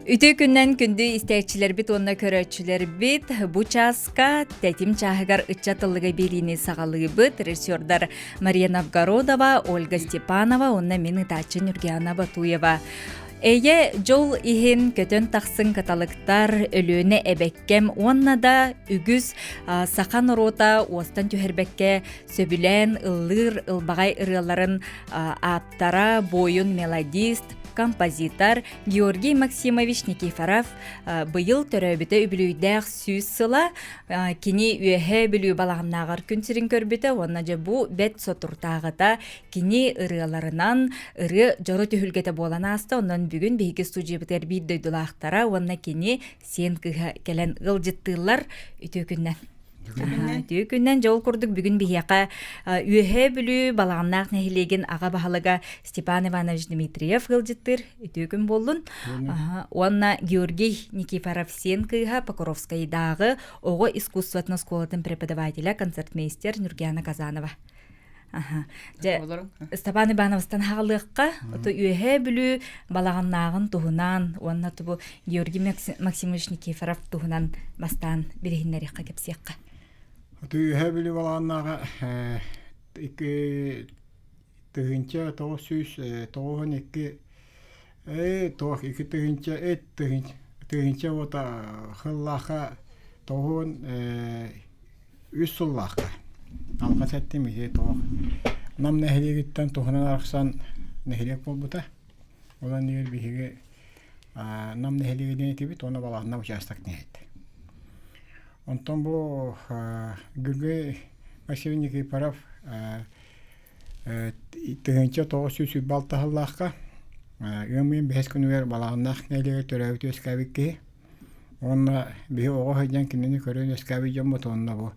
Үтүө күннэн күндү истээччилэрбит уонна көрөөччүлэрбит бу чааска тэтим чааһыгар ыччат тыллыга биэриини саҕалыыбыт. Режиссердар Мария Новгородова, Ольга Степанова уонна мин ытааччы Нюргиана Батуева. Эйэ дьол иһин көтөн тахсын кыталыктар, Өлүөнэ эбэккэм уонна да үгүс саха норуота уостан түһэрбэккэ сөбүлээн ыллыыр ылбаҕай ырыаларын ааптара, буойун мелодист, композитор Георгий Максимович Никифоров быйыл төрөөбүтэ үбүлүйдээх 100 сыла кини Үөһээ Бүлүү балаҕаннааҕар күн сирин көрбүтэ уонна дьэ бу бэт сотуртааҕыта кини ырыаларынан ырыа дьоро түһүлгэтэ буолан ааста. Онон бүгүн биһиги студиябытыгар биир дойдулаахтара уонна кини сиэн кыыһа кэлэн ыалдьыттыыллар. Үтүө күннэн. Үтүө күннэн дьол курдук бүгүн биһиэхэ Үөһээ Бүлүү Балаҕаннаах нэһилиэгин аҕа баһылыга Степан Иванович Дмитриев ыалдьыттыыр. Үтүө күн буоллун. Уонна Георгий Никифоров сиэн кыыһа Покровскайдааҕы оҕо искусствотын оскуолатын преподавателэ, концертмейстер Нюргиана Казанова. Дьэ, Степан Ивановтан хаалыахха, ото Үөһээ Бүлүү балаҕаннааҕын туһунан уонна тубу Георгий Максимович Никифоров туһунан бастаан билиһиннэриэххэ кэпсиэххэ. Ото Үөһээ Бүлүү балаҕаннааҕа 1992 туох 2000 тыһыынча уота хыллаахха тоҕуон Үс сыллаахха алҕас эттим ити туох Нам нэһилиэгиттэн туһунан арахсан нэһилиэк буолбута. Ол оннугар биһиги Нам нэһилиэгинэн этибит уонна Балаҕанна учаастак нэһилиэк. Онтон бу Гүргэй Василий Никифоров 1926 сыллаахха ыам ыйын бэһис күнүгэр Балаҕаннаах нэһилиэгэр төрөөбүт үөскээбит киһи. Уонна биһи оҕо сылдьан кинини көрөн үөскээбит дьоммут уонна бу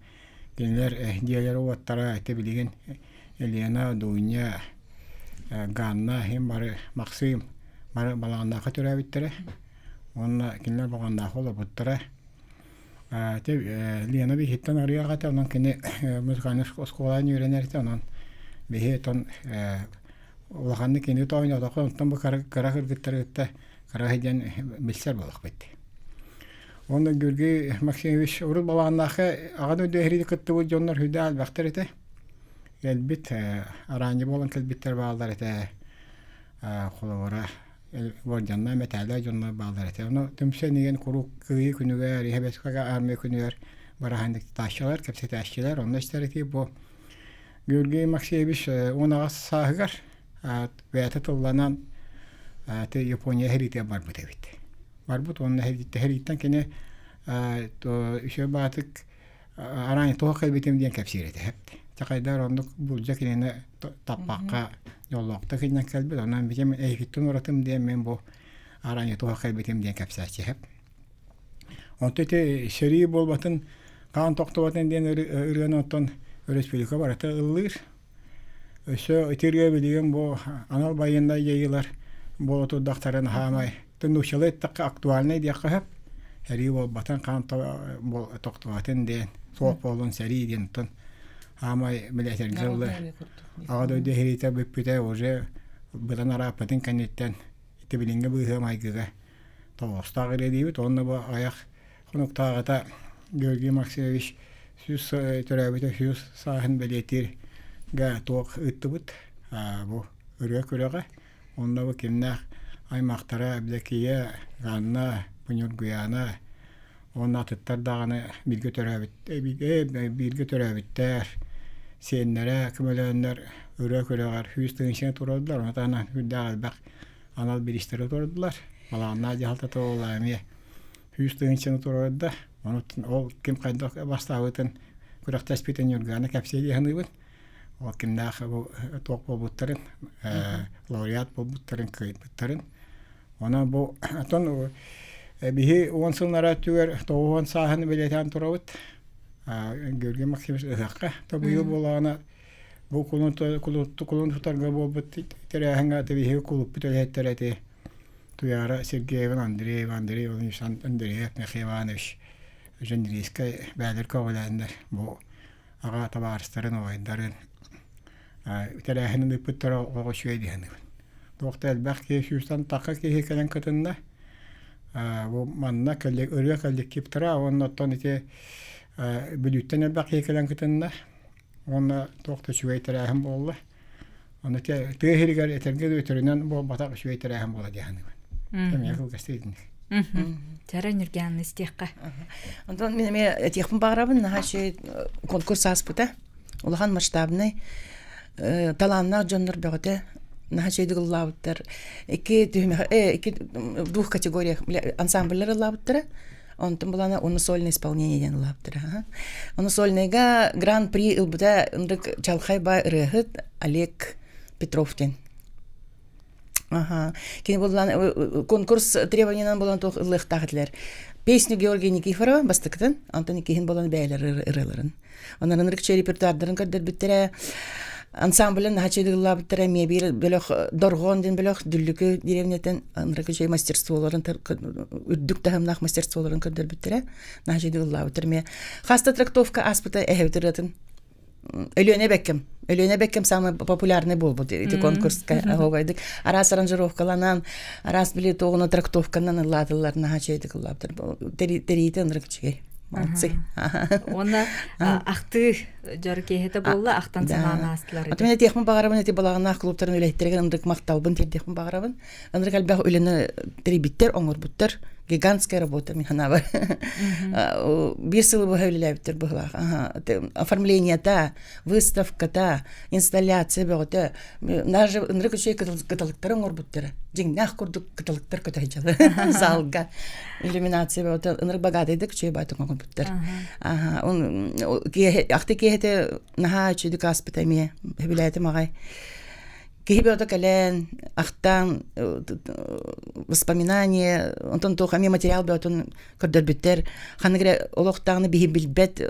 кинилэр дьиэлэрэ-уоттара ити билигин Елена, Дуня, Ганна иһин бары Максим бары Балаҕаннаахха төрөөбүттэрэ уонна кинилэр Балаҕаннаахха олорбуттара. Ити Лена биһиттэн арыйах этэ, онон кини музыкальнай оскуолаҕа үөрэнэр этэ, онон биһи оттон улаханнык кини тоойноотоххо онтон бу кыра кыргыттары кытта кыра сылдьан билсэр буоллахпыт. Уонна Георгий Максимович урут балаҕаннаахха аҕа дойду эһириити кыттыбыт дьоннор сүрдээх элбэхтэр этэ. Кэлбит, араанньы буолан кэлбиттэр бааллар этэ. Холобура, уордьаннаах мэтээллээх дьоннор бааллар этэ. Ону түмсэн иһэн куруук Кыайыы күнүгэр, Иһэ армия күнүгэр бырааһынньыктааччылар, кэпсэтээччилэр. Онно истэр этии бу Георгий Максимович 18 сааһыгар бэйэтэ тылланан ити Япония сэриитигэр барбыт эбит. Барбыт уонна сэрииттэн кини үчүгэй баатык араан туох кэлбитим диэн кэпсиир этэ. Чахайдар оннук булдьа кинини таппакка дьоллоохто кининэн кэлбит. Онон битим эйигиттэн уратым диэн мин бу араан туох кэлбитим диэн кэпсээччи. Онто ити сэрии буолбатын, хаан тохтубатын диэн ырыаны оттон өрөспүүбүлүкэ барыта ыллыыр. Өссө ити ырыа билигин бу анал байыаннай дьайыылар буола турдахтарын хаамай нууччалыы эттэххэ актуальнай диэххэ сөп. Сэрии буолбатын, хаан тохтубатын диэн, суох буоллун сэрии диэн оттон хаамай били этэргэ дылы Аҕа дойду сэриитэ бүппүтэ уже быдан арааппытын кэнниттэн ити билиҥҥи быыһыа майгыга тоҕоостоох ырыа диибит уонна бу аҕыйах хонуктааҕыта Георгий Максимович 100 төрөөбүтэ 100 сааһын бэлиэтиир га туох ыыттыбыт бу ырыа күрэҕэ онно бу кимнээх аймахтара Евдокия, Ганна, Ньургуяна уонна атыттар даҕаны бииргэ төрөөбүт бииргэ төрөөбүттэр сиэннэрэ көмөлөөннөр ырыа күрэҕэр 100 тыһыынчаны туруордулар ону таһынан сүрдээх элбэх анал бириистэри туруордулар балаҕаннаах дьаһалтата буолла эмиэ 100 тыһыынчаны туруорда ону ол ким хайдах бастаабытын күрэхтэспитин Ньургаана кэпсиэ дии саныыбын ол кимнээх бу туох буолбуттарын лауреат буолбуттарын кыайбыттарын онон бу оттон биһи 10 сыллара өттүгэр 90 сааһын бэлиэтээн турабыт Георгий Максимович ыһыахха тобуйуу буолаҕына Бу кулун кулун тутарга буолбут тэрээһиҥҥэ биһиги кулуппут үлэһиттэрэ ити Туйаара Сергеевна Андреева, Андрей Иванович Андреев, Михаил Иванович Жендирийскэй бэйэлэр көҕүлээннэр бу аҕа табаарыстарын, убайдарын тэрээһинин ыыппыттара оҕо үчүгэй дии саныыбын. Туох да элбэх киһи сүүстэн тахха киһи кэлэн кытынна. Бу манна ырыа коллективтара уонна оттон ити Бүлүүттэн элбэх киһи кэлэн кытынна. Уонна туох да үчүгэй тэрээһин буолла. Аны тыа сиригэр этэргэ өтөрүнэн буолбатах үчүгэй тэрээһин буола дии саныыбын. Эмиэ кылгастык итинник. Чара Нюргианны истиэххэ. Онтон мин эмиэ этиэхпин баҕарабын, наһаа үчүгэй конкурс ааспыта. Улахан масштабнай талааннаах дьоннор бөҕөтө наһаа үчүгэйдик ыллаабыттар. Икки түһүмэх икки двух категориях ансамбльлар ыллаабыттара. Онтон булана уну сольное исполнение диэн ыллаабыттара. Ону сольныйга гран-при ылбыта ындык чалхай бай ырыаһыт Олег Петров диэн. Аха. Кини буллан конкурс требованиянан булан туох ыллыахтаах этилэр. Песню Георгия Никифорова бастакытын, онтон иккиһин булан бэйэлэр ырыаларын. Онон ынырык репертуардарын көрдөрбүттэрэ. Ансамблын наһаа үчүгэй ыллаабыттара. Эмиэ биир бөлөх Дорҕоон диэн бөлөх Дүллүкү деревнятын ынырык үчүгэй мастерстволарын үрдүк таһымнаах мастерстволарын көрдөрбүттэрэ. Наһаа үчүгэй ыллаабыттар. Эмиэ хаста трактовка ааспыта эһэбит ырыатын. Өлүөнэ Бэккэм. Өлүөнэ Бэккэм самый популярный буолбут ити конкурска оһуобайдык. Араас аранжировкаланан, араас били туоҕуна трактовканан ыллаатылар наһаа үчүгэйдик ыллаабыттар. Тэриитэ ынырык үчүгэй. Молодцы. Уонна ахтыы дьор киэһэтэ буолла, ахтан санаан аастылар. Аты мен этиэхпин баҕарабын эти балаҕаннаах клубтарын үлэһиттэригэр ынырык махталбын тиэрдиэхпин баҕарабын. Ынырык элбэх үлэни тэрийбиттэр, оҥорбуттар. Гигантская работа мин санаабар. Биир сылы быһа үлэлээбиттэр быһылаах. Оформлениета, выставката, инсталляция бөҕөтө. Даже ынырык үчүгэй кыталыктары оҥорбуттара. Дьиҥнээх курдук кыталыктар көтө залга. Иллюминация бөҕөтө ынырык богатыйдык үчүгэй баайтык оҥорбуттар. Ахты киэһэтэ наһаа үчүгэй ааспыта эмиэ. Сөбүлээтим аҕай. Киһи бөҕөтө кэлэн, ахтан, воспоминание, онтон туох эмиэ материал бөҕөтүн көрдөрбүттэр. Ханнык эрэ олохтооҕуну биһи билбэт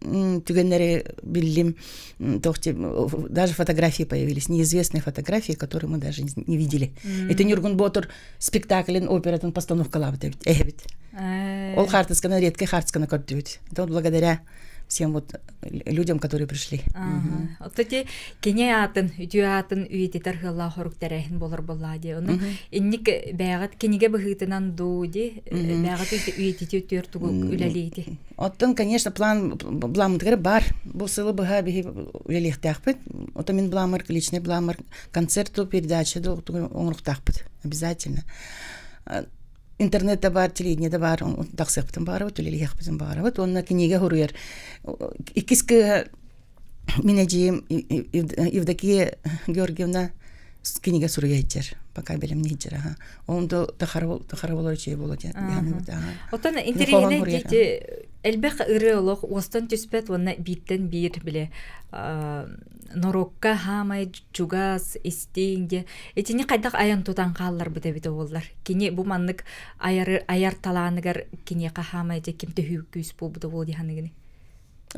түгэннэри биллим. Даже фотографии появились, неизвестные фотографии, которые мы даже не видели. Это Нюргун Ботур спектаклин, оператын постановкалаабыт эбит. Эбит. Ол хаартысканы редкий хаартысканы көрдүбүт. Это вот благодаря всем вот людям, которые пришли. Оттоти кини аатын, үтүө аатын үйэтитэр ыаллаах хорук тэрээһин болор боллаа дии. Ону инник бэйэҕит кинигэ быһыытынан дуу ди, бэйэҕит үйэтити өтүөр тугу үлэлиити? Оттон, конечно, план бламмытыгар бар. Бу сылы быһа биһи үлэлиэхтээхпит. Ото мин бламмар, личный бламмар концерту, передача да оҥоруохтаахпыт. Обязательно. Интернет да бар, телевидение да бар, тахсыахпытын баҕарабыт, үлэлиэхпитин баҕарабыт. Уонна кинигэ суруйар. Иккис кыыһа мин эдьиийим Евдокия Георгиевна кинигэ суруйа сылдьар пока бэлэмниир аха онто тахара болор үчүгэй буолуо диэн Оттон интэриэһинэй диэти элбэх ырыа олох уостан түспэт уонна бииртэн биир били норуокка хаамай чугас истиҥ диэ итини хайдах айан тутан хаалларбыт эбитэ буоллар кини бу маннык айар айар талааныгар киниэхэ хаамай дьэ ким төһүү күүс буолбута буол дии саныгыный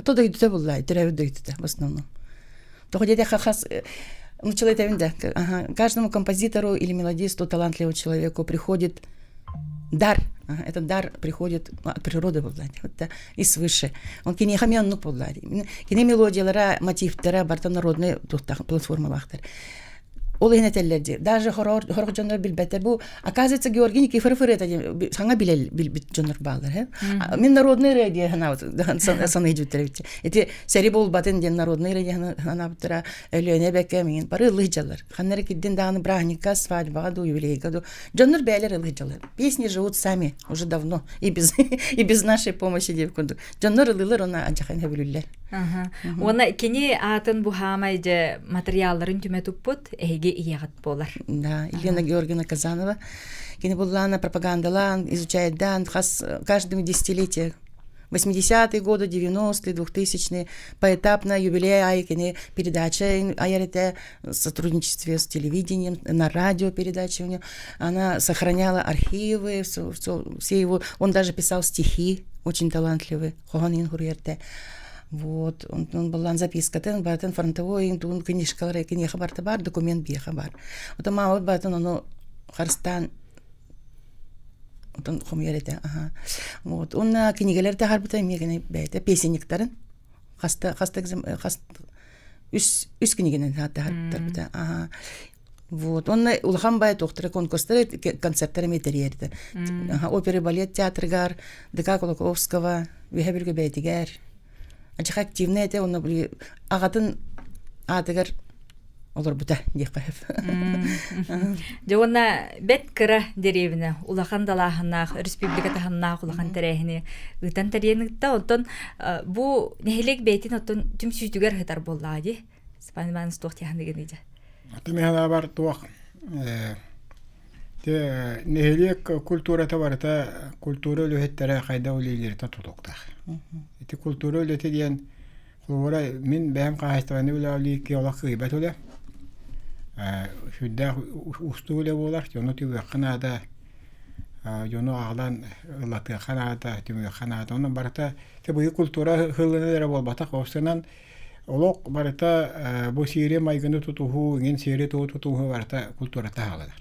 То дойдута булла, төрөөбүт дойдута в основном. Тоҕо диэтэххэ хас ну, человек да, ага, каждому композитору или мелодисту, талантливому человеку приходит дар. Ага, этот дар приходит от природы булла, вот, да, и свыше. Он киниэхэ эмиэ оннук булла. Кини мелодиялара, мотивтара барыта народный платформалаахтар. Ол иһин этэллэр дии. Даже хороор хорох дьоннор билбэттэр. Бу, оказывается, Георгий Никифоров ырыата диэн саҥа билэл билбит дьоннор бааллар. Э? Мин народный ырыа диye саныйдьыттар эбит. Ити сэри буолбатын диэн народный ырыа диye санаабыттара Өлүөнэ бэкэ миин бары ыллыйдьаллар. Ханнары кирдин даҕаны праздникка, свадьбаҕа ду, юбилейга ду. Дьоннор бэйэлэр ыллыйдьаллар. Песни живут сами уже давно и без, и без нашей помощи диэбит курдук. Дьоннор ыллыылар уонна адьахан хөбүлүүллэр. Уонна кини аатын бу хаамай дьэ материалларын түмэ туппут эһиги ийэҕит буолар. Да, Елена Георгиевна Казанова. Кини буллаана пропагандалаан, изучайдаан хас каждое десятилетие 80-е годы, 90-е, 2000-е, поэтапно юбилей айы кини передача айар этэ в сотрудничестве с телевидением, на радио передачи у нее. Она сохраняла архивы, все, все, все его, он даже писал стихи, очень талантливый, хоһоон суруйар Вот, он, он была запискатын, батын фронтовой, туун книжкалары, киниэхэ барта бар, документ биэхэ бар. Ото маабыт батын ону харыстаан отон хомуйар этэ. Аха. Вот, уонна кинигэлэр таһаарбыта эмиэ гэнэ бэйэтэ песенниктарын хаста хаста хас үс үс кинигэнэн таһаарбыта. Аха. Вот. Онно улахан бай туохтара конкурстары, концерттары эмиэ тэрийэрдэ. Опера балет театрыгар, ДК Кулаковского, Үһэ Бүргэ бэйэтигэр. Ачаха активный этэ, онно били аҕатын аатыгар олорбута диэххэ сөп. Дьэ уонна бэт кыра дэриэбинэ улахан далааһыннаах республика таһымнаах улахан тэрээһини ыытан тэрийэн ыытта. Онтон бу нэһилиэк бэйэтин оттон түмсүүтүгэр сытар буоллаҕа дии. Степан Иванович туох диэххин дии. Тимэһэлэбэр туох нэһилиэк культурата барыта культура үлэһиттэрэ хайдах үлэлиириттэн тутулуктаах. Ити культура үлэтэ диэн холобура мин бэйэм хаһаайыстыбаны үлэлии олох кыайбат үлэ. Сүрдээх уустук үлэ буолар, дьону түбүөххэ наада, дьону аҕалан ыллатыахха наада, түмүөххэ наада. Онон барыта быйыл культура ыһыллана эрэ буолбатах, уопсайынан Олох барыта бу сиэри-майгыны тутуһуу, иҥин сиэри-тугу тутуһуу барыта культурата хааланар.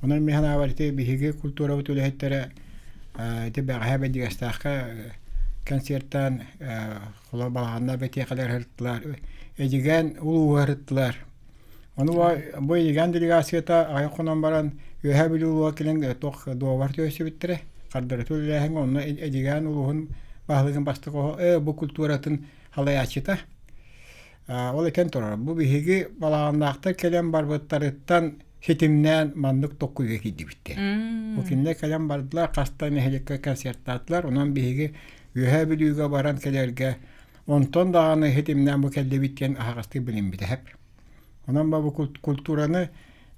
Онон мин санаабар ити биһиги культурабыт үлэһиттэрэ ити бэҕэһээ Бэдьигэстээххэ концертаан холо балаҕанна бэтиэхэлэр ыһыттылар, Эдьигээн улууһа ыһыттылар. Ону бу Эдьигээн делегацията аҕыйах хонон баран Үөһээ Бүлүү улууһа кэлэн туох дуогабар түһэрсибиттэрэ. Хардырыты үлэлээһиҥҥэ онно Эдьигээн улууһун баһылыгын бастакы оһо бу культуратын халайааччыта. Ол этэн турар, бу биһиги балаҕаннаахтар кэлэн барбыттарыттан ситимнээн маннык токкуйга киирдибиттэр. Бу кинилэр кэлэн бардылар, хаста нэһилиэккэ концертаатылар, онон биһиги Үөһээ Бүлүүгэ баран кэлэргэ онтон даҕаны ситимнээн бу кэллибит диэн аһаҕастык билиммитэ сөп. Онон бу культураны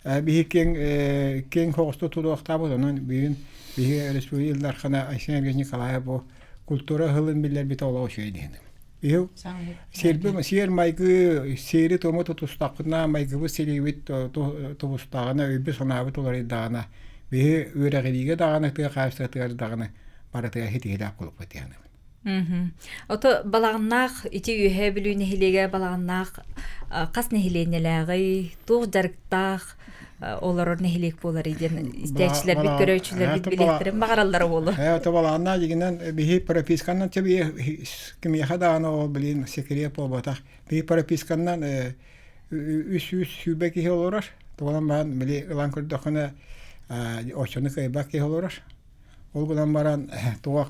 биһи киэҥ киэҥ соҕустук тутуохтаабыт, онон бүгүн биһиги республика Ил Дархана Айсен Сергеевич Николаев бу культура ыһылын биллэрбитэ олох үчүгэй диэн. Биһи сиэрбэ сиэр-майгы сиэри-туому тутустахпытына майгыбыт силиибит тубустаҕына өйбүт-санаабыт уларыйдаҕына биһи үөрэҕириигэ даҕаны тыа хаһаайыстыбатыгар даҕаны барытыгар ситиһиилээх буолуохпут диэн. Ото Балаҕаннаах ити Үөһээ Бүлүү нэһилиэгэ Балаҕаннаах хас нэһилиэнньэлээҕий, туох дьарыктаах олорор нэһилиэк буоларый диэн истээччилэрбит, көрөөччүлэрбит билиэхтэрин баҕараллара буолуо. Ото Балаҕаннаах дьигинэн биһи прописканан кимиэхэ даҕаны ол билин секрет буолбатах. Биһи прописканан 320 киһи олорор. Тугунан баран били ылан көрдөххүнэ оччону кыайбат киһи олорор. Ол гынан баран туох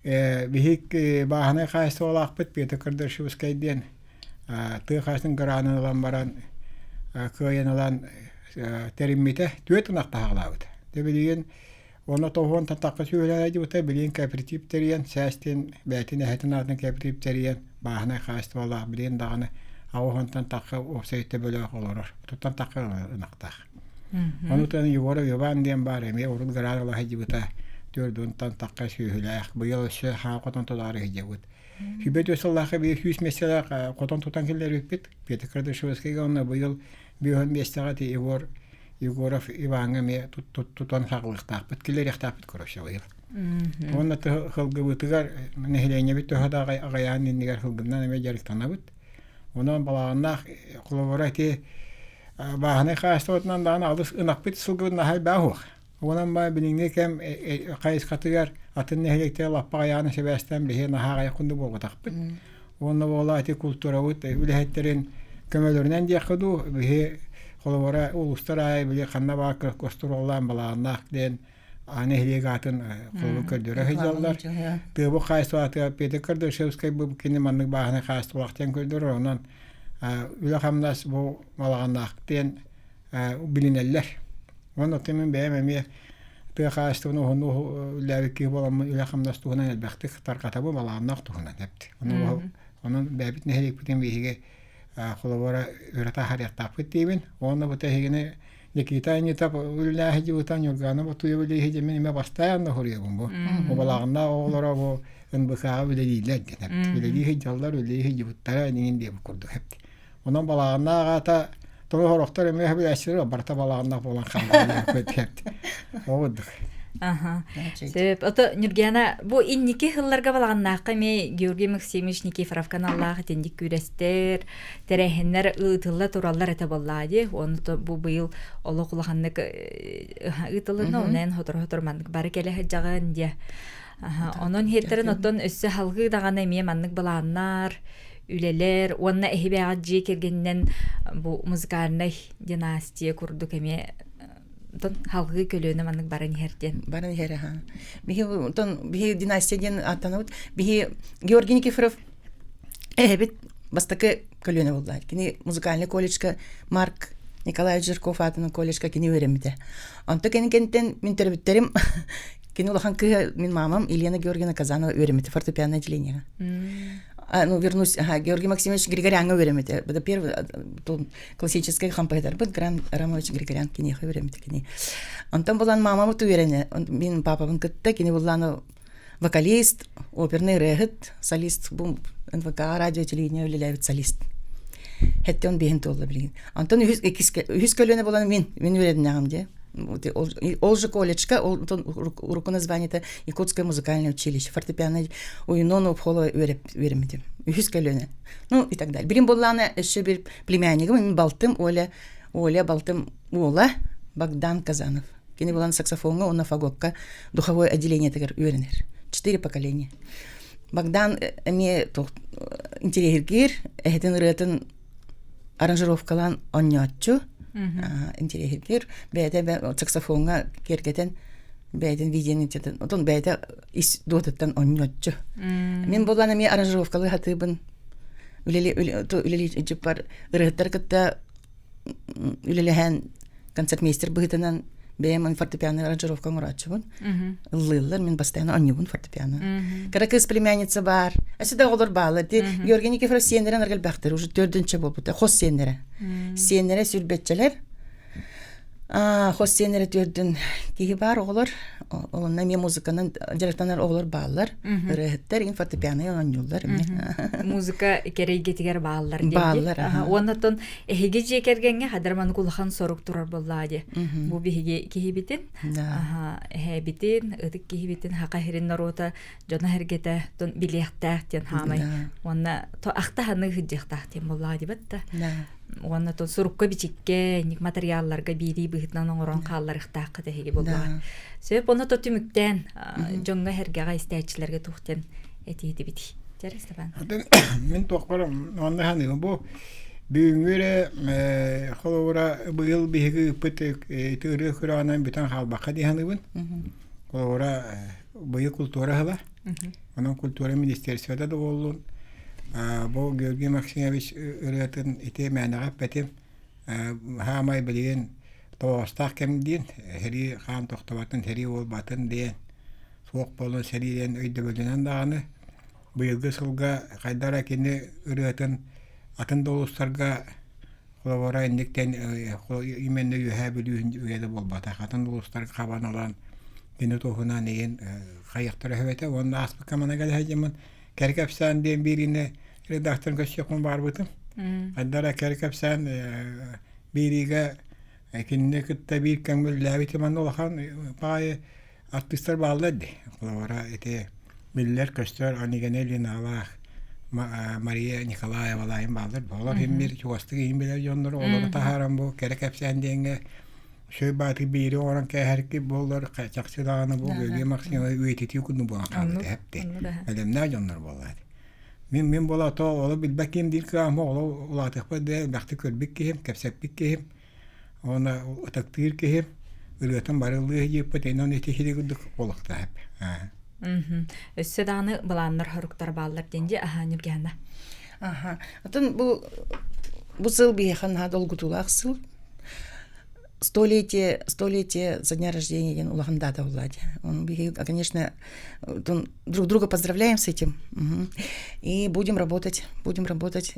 биһик бааһынай хаһаайыстыбалаахпыт Петр Кардашевскай диэн тыа хаһаайыстыбатын гранын ылан баран кыайан ылан тэриммитэ түөрт ынах таһаҕалаабыт. Дьэ билигин уонна тоҕуһуонтан тахха сүөһүлээн дьыбыта билигин кооператив тэрийэн сээстин бэйэтин эһэтин аатын кооператив тэрийэн бааһынай хаһаайыстыбалаах билигин даҕаны аҕыс уонтан тахха уопсай төбөлөөх олорор. Туттан тахха ынахтаах. Ону тэн Егоров Иван диэн баар эмиэ урут град ыла сылдьыбыта төрдүнтэн тахха сүөһүлээх быйыл өссө хаа хотон тутаары сылдьабыт. Сүбэ түөрт сыллаахха биир 100 миэстэлээх хотон тутан киллэрбиппит. Петр Кардашевскайга уонна быйыл 50 миэстэҕэ ити Егор Егоров Иваҥҥа эмиэ тутан хаалыахтаахпыт, киллэриэхтаахпыт короче быйыл. Уонна сылгыбытыгар нэһилиэнньэбит төһө да аҕыйаан иннигэр сылгыннан эмиэ дьарыктанабыт. Онон балаҕаннаах холобура ити Бааһынай хаһаайыстыбатынан даҕаны алыс ынахпыт сылгыбыт наһаа элбэҕэ суох. Онон баа билиҥҥи кэм хайысхатыгар атын нэһилиэктэр лаппа аҕыйаҕынан сибээстээн биһиги наһаа аҕыйах курдук буолбатахпыт. Уонна буола ити култуурабыт үлэһиттэрин көмөлөрүнэн диэххэ дуу, биһи холобура улуустар аайы били ханна баар костуруоллаан балаҕаннаах диэн нэһилиэк аатын холобур көрдөрө сылдьаллар. Тыабыт хаһаайыстыбатыгар Петр Кардашевскай бу кини маннык бааһынай хаһаайыстыбалаах диэн көрдөрөр. Онон үлэ-хамнас бу балаҕаннаах диэн билинэллэр. Уонна оттон мин бэйэм эмиэ тыа хаһаайыстыбатын уһуннук үлэлээбит киһи буоламмын үлэ-хамнас туһунан элбэхтик тарҕатабын балаҕаннаах туһунан эпт. Онон бэйэбит нэһилиэкпитин биһиги холобура өрө таһаарыахтаахпыт диибин. Уонна бу тэһигини Никита Анитов үлэлээһи дьыбыта Ньургаана Ботуева үлэлиһи дьэ мин эмэ бастаан да хоруйабын бу. Бу балаҕаннаах оҕолоро бу НБК-ҕа үлэлииллэр диэн эпт. Үлэлии сылдьаллар, үлэлии сылдьыбыттара эниҥин диэбит курдук эпт. Онон балаҕаннаах аата тоҕо сорохтор эмиэ билээччилэр барыта балаҕаннаах буолан хаалла диэбит. Ол курдук. Аха. Сөп. Ото Ньургиана, бу инники сылларга балаҕаннаахха эмиэ Георгий Максимович Никифоров каналлаах итинник күрэстэр, тэрээһиннэр ыытылла тураллар этэ буоллаа дии. Ону бу быйыл олох улаханнык ыытылынна, онон сотору-сотору маннык бары кэлэ сылдьаҕын диэ. Онон иһиттэрин оттон өссө салгыы даҕаны эмиэ маннык былааннар, үлэлэр уонна эһибээҕит дьиэ кэргэнинэн бу музыкальнай династия курдук эмиэ тон халгыы көлүөнэ маннык баран иһэр диэн. Баран иһэр аха. Биһи тон биһи династия диэн ааттанабыт. Биһи Георгий Никифоров эһэбит бастакы көлүөнэ буолла. Кини музыкальный колледжка Марк Николаевич Жирков аатынан колледжка кини үөрэммитэ. Онто кини кэнниттэн мин төрөппүттэрим кини улахан кыыһа мин мамам Елена Георгиевна Казанова үөрэммитэ фортепиано отделениеҕа. Ну, вернусь, ага, Георгий Максимович Григоряҥҥа үөрэммитэ. Это первый классический хампайдарбыт Гран Рамович Григорян киниэхэ үөрэммитэ кини. Онтон булан мамамыт үөрэнэ. Мин папабын кытта кини буллааны вокалист, оперный ырыаһыт, солист, бу НВК радио телевидение үлэлээбит солист. Хэттэ он биһин туолла билигин. Онтон үһүс иккис үһүс көлүөнэ буолан мин мин үөрэннэҕим дии. Ол же колледжка, ол урукку названиета Якутское музыкальное училище, фортепиано Уйнон Обхолова үөрэммитим. Үһүс көлүөнэ. Ну и так далее. Билим буоллаана өссө бир племяннигым, мин балтым Оля, Оля балтым уола Богдан Казанов. Кини булан саксофоҥҥа уонна фаготка духовой отделениетыгар үөрэнэр. Четыре поколения. Богдан эмиэ интириэһиргиир, эһэтин ырыатын аранжировкалаан оонньооччу, интириэһиргиир, бэйэтэ саксофоҥҥа киэргэтэн бэйэтин видеоны отон бэйэтэ ис дуотуттан оонньооччу. Мин буолан эмиэ аранжировкалыы сатыыбын. Үлэли үлэлии дьыппар ырыһыттар кытта үлэлэһэн концертмейстер быһыытынан бэйэм фортепиано аранжировка оҥорооччубун. Ыллыыллар, мин постоянно оонньуубун фортепиано. Кыра кыыс племянница баар. Өссө да оҕолор бааллар. Ти Георгий Никифоров сиэннэрин аргылбахтар, уже төрдүнчэ буолбута. Хос сиэннэрэ. Сиэннэрэ сүрбэччэлэр. Хос сиэннэрэ төрдүн киһи баар оҕолор. Онно эмиэ музыканан дьарыктанар оҕолор бааллар. Ырыаһыттар ин фортепиано оонньууллар эмиэ. Музыка кэрэйгэтигэр бааллар диэн. Бааллар. Уонна оттон эһиги дьиэ кэргэҥҥэ хадыр маннык улахан сорук турар буоллаа дии. Бу биһиги киһибитин, эһээбитин, ытык киһибитин хака иһирин норуота дьоно сэргэтэ тон билиэхтээх диэн хаамай. Уонна ахта ханнык сылдьыахтаах диэн буоллаа дибэт да. Уонна тон сурукка бичиккэ, ник материалларга биирии быһыытынан оҥорон хаалларыахтааххыт эһиги буоллаҕа. Сөп, онно то түмүктээн дьоҥҥо сэргэҕэ истээччилэргэ туох диэн этиитибит. Дьэр Степан. Мин туохпар онно ханыыбын бу бүгүҥҥү эрэ холобура быйыл биһиги ыыппыт ити ырыа күрэҕинэн бүтэн хаалбакка дии саныыбын. Холобура быйыл культура ыһыла. Онон культура министерствота да буоллун бу Георгий Максимович ырыатын ити мээнэҕэ эппэтим хаамай билигин тоҕоостоох кэм диэн сэрии хаан тохтобатын сэрии буолбатын диэн суох буолан сэрии диэн өйдөбүлүнэн даҕаны быйылгы сылга хайдах эрэ кини ырыатын атын да улуустарга холобура инниктэн именно Үөһээ Бүлүү үйэтэ буолбатах атын улуустарга хабан ылан кини туһунан иһин хайыахтара үһү этэ уонна ааспыкка манна кэлэ сылдьаммын кэрэ кэпсээн диэн биэриини редакторын көрсүөхпүн баҕарбытым хайдах эрэ кэрэ кэпсээн биэриигэ кинини кытта биир кэмҥэ үлэлээбитим манна улахан баҕайы артыыстар бааллар дии. Холобура, ити биллэр-көстөр Анигана Ильиналаах, Мария Николаевалаайын бааллар. Олор иһин биир чугастык иһин билэр дьоннор олору таһааран бу кэрэ кэпсээн диэҥҥэ үчүгэй баатыр биири оҥорон кээһэрки буоллар чахчы даҕаны бу Георгий Максимович үйэтитии курдук буолан хаалбыта эһэпти. Бэлэмнээх дьоннор буоллаат. Мин мин буола то оло билбэт киһим диир кыаҕым оло улаатыахпар да элбэхтик көрбүт киһим, кэпсэппит киһим. Уонна ытыктыыр киһи ырыатын бары ыллыы сылдьыппыт, онон ити сири курдук буолуохтаах. Өссө даҕаны былааннар соруктар бааллар диэн дии аһаа Ньургиана. Аха. Отон бу бу сыл биһиэхэ наһаа долгутуулаах сыл. Столетие, столетие со дня рождения диэн улахан дата буолла дии. Он, конечно, друг друга поздравляем с этим. Угу. И будем работать, будем работать.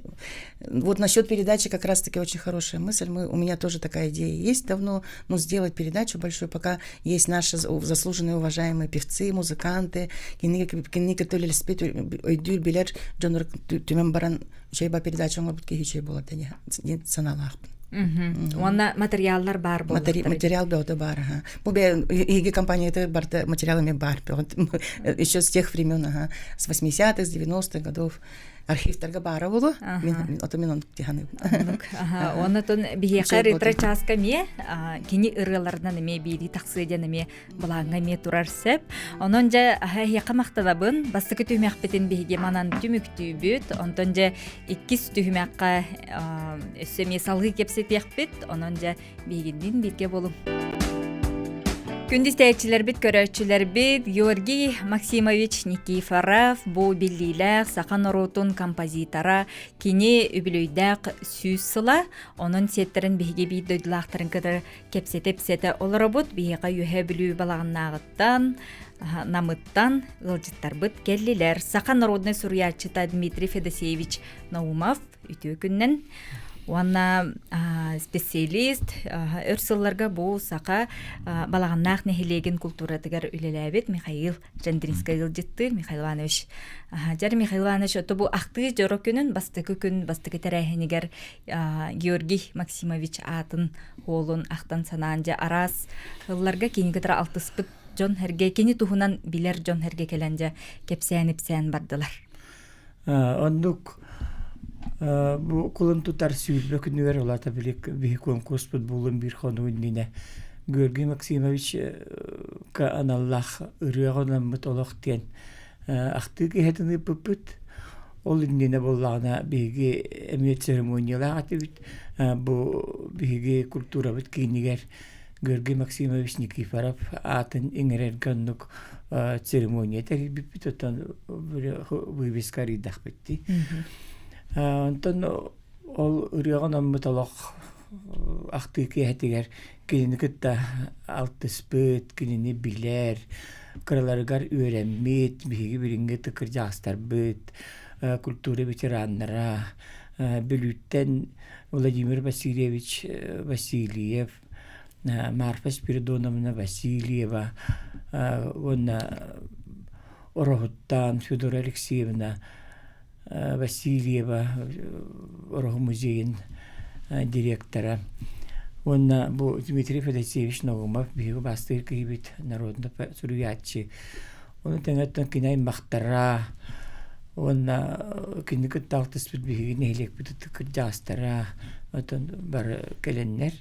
Вот насчет передачи как раз-таки очень хорошая мысль. Мы, у меня тоже такая идея есть давно, но сделать передачу большую, пока есть наши заслуженные, уважаемые певцы, музыканты, кинини кытта үлэлэспит өйдүүр билэр дьоннор түмэн баран үчүгэй передача оҥорбут киһи үчүгэй буолар диэн санаалаахпын. Уонна материаллар баар буоллахтар. Материал бөҕөтө баар аха. Бу эһиги компанията барыта материал эмиэ баар бөҕөт. Еще с тех времен, ага, с 80-х, с 90-х годов. Архивтарга баара буолуо. Мин ото мин оннук дии Оннук. Оннотон биһиэхэ ретро чааска эмиэ кини ырыаларынан эмиэ биирии тахсыа диэн эмиэ былааҥҥа эмиэ турар сөп. Онон дьэ эһиэхэ махтанабын. Бастакы түһүмэхпитин биһиги манан түмүктүүбүт. Онтон дьэ иккис түһүмэххэ өссө эмиэ салгыы кэпсэтиэхпит. Онон дьэ биһигинниин бииргэ буолуҥ. Күндү истээччилэрбит, көрөөччүлэрбит Георгий Максимович Никифоров бу биллиилээх саха норуотун композитора, кини үбүлүөйдээх 100 сыла, онон сиэттэрин биһиги биир дойдулаахтарын кытары кэпсэтэ-ипсэтэ олоробут. Биһиэхэ Үөһээ Бүлүү балаҕаннааҕыттан, Намыттан ыалдьыттарбыт кэллилэр. Саха народнай суруйааччыта Дмитрий Федосеевич Наумов үтүө күннэн уонна специалист өр сылларга бу саха Балаҕаннаах нэһилиэгин култууратыгар үлэлээбит Михаил Чандринскай ыалдьыттыыр Михаил Иванович. Дьэр Михаил Иванович ото бу ахтыы дьоро күнүн бастакы күн бастакы тэрээһинигэр Георгий Максимович аатын уолун ахтан санаан дьэ араас ылларга кини кытары алтыспыт дьон эргэ кини туһунан билэр дьон эргэ кэлэн дьэ кэпсээн-ипсээн бардылар. Оннук бу кулун тутар 20 күнүгэр улаата били биһи куонкуруспут буолуон биир хонуу иннинэ Георгий Максимович аналлаах ырыаҕа анаммыт олох диэн ахтыы киһитин ыыппыппыт. Ол иннинэ буоллаҕына биһиги эмиэ церемониялаах этибит. Бу биһиги культурабыт киинигэр Георгий Максимович Никифоров аатын иҥэрэргэ оннук церемония тэрийбиппит, оттон вывеска арыйдахпыт дии. Онтон ол ырыаҕа анаммыт олох ахтыы киэһэтигэр кинини кытта алтыспыт, кинини билэр, кыраларыгар үөрэммит, биһиги билиҥҥи кырдьаҕастарбыт, культура ветераннара, Бүлүүттэн Владимир Васильевич Васильев, Марфа Спиридоновна Васильева уонна Ороһуттан Федора Алексеевна Васильева Ороһу музейын директора уонна бу Дмитрий Федосеевич Наумов биһиги бастыыр киһибит народный суруйааччы ону тэҥэттэн кини аймахтара уонна кини кытта алтыспыт биһиги нэһилиэкпит кырдьаҕастара оттон бары кэлэннэр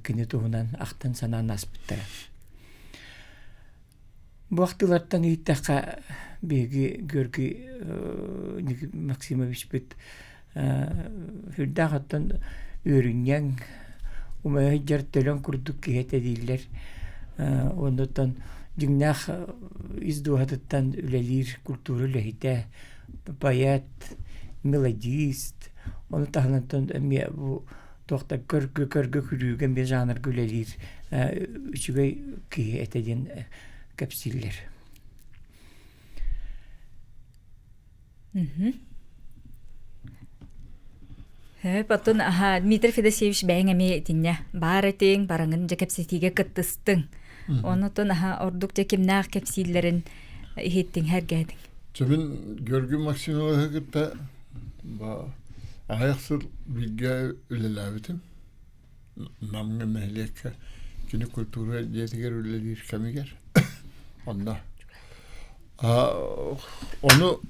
кини туһунан ахтан санаан ааспыттара. Бу ахтыылартан иһиттэххэ биһиги Георгий Максимовичпыт сүрдээх оттон үөрүнньэҥ, умайа сылдьар төлөн курдук киһи этэ дииллэр. Оннуттан дьиҥнээх ис дууһатыттан үлэлиир культура үлэһитэ, поэт, мелодист, ону таһынан эмиэ бу туох да көргө көргө күлүүгэ эмиэ жанрга үлэлиир үчүгэй киһи этэ диэн кэпсииллэр. Хөп, оттон аха Дмитрий Федосеевич бэйэҥ эмиэ итиннэ баар этиҥ, бараҥын дьэ кэпсэтиигэ кыттыстыҥ. Онотон аха ордук дьэ кимнээх кэпсииллэрин иһиттиҥ, сэргээтиҥ. Чэ мин Георгий Максимовиһы кытта аҕыйах сыл бииргэ үлэлээбитим. Намҥа нэһилиэккэ кини культура дьиэтигэр үлэлиир кэмигэр. Онно ону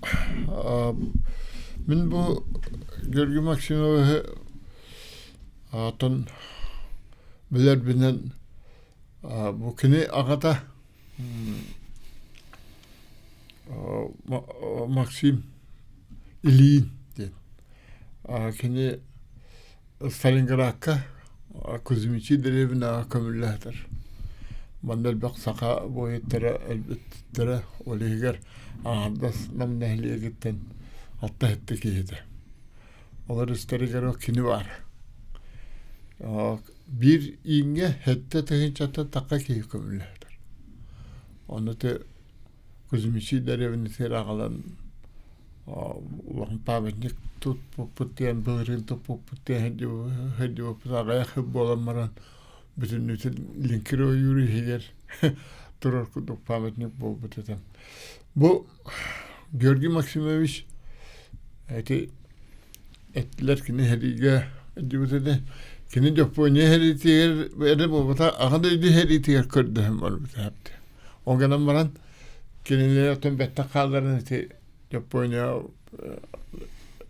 мин бу Георгий Максимовиһы аатын билэрбинэн бу кини аҕата Максим Ильин диэн. Кини Сталинградка Кузьмичи дэриэбинэҕэ көмүллээтэр. Манна элбэх саха буойуттара өлбүттэрэ, ол иһигэр аҥаардас Нам нэһилиэгиттэн 6 киһитэ. Олор истэригэр кини баар. Биир ииҥҥэ 7 тыһыынчаттан тахха киһи көмүллээтэр. Ону Кузьмичи дэриэбинэтигэр аҕалан улахан памятник туппуппут диэн былырыын туппуппут диэн сылдьыбыппыт аҕыйах сыл буолан баран бүтүннүүтүн лиҥкир ойуур иһигэр турар курдук памятник буолбут этэ. Бу Георгий Максимович ити эттилэр кини сэриигэ илдьибит этэ. Кини Дьоппуонья сэриитигэр эрэ буолбатах, аҕа дойду сэриитигэр көрдөһөн барбыта. Ол гынан баран кинилэр оттон бэттэх хаалларан ити Япония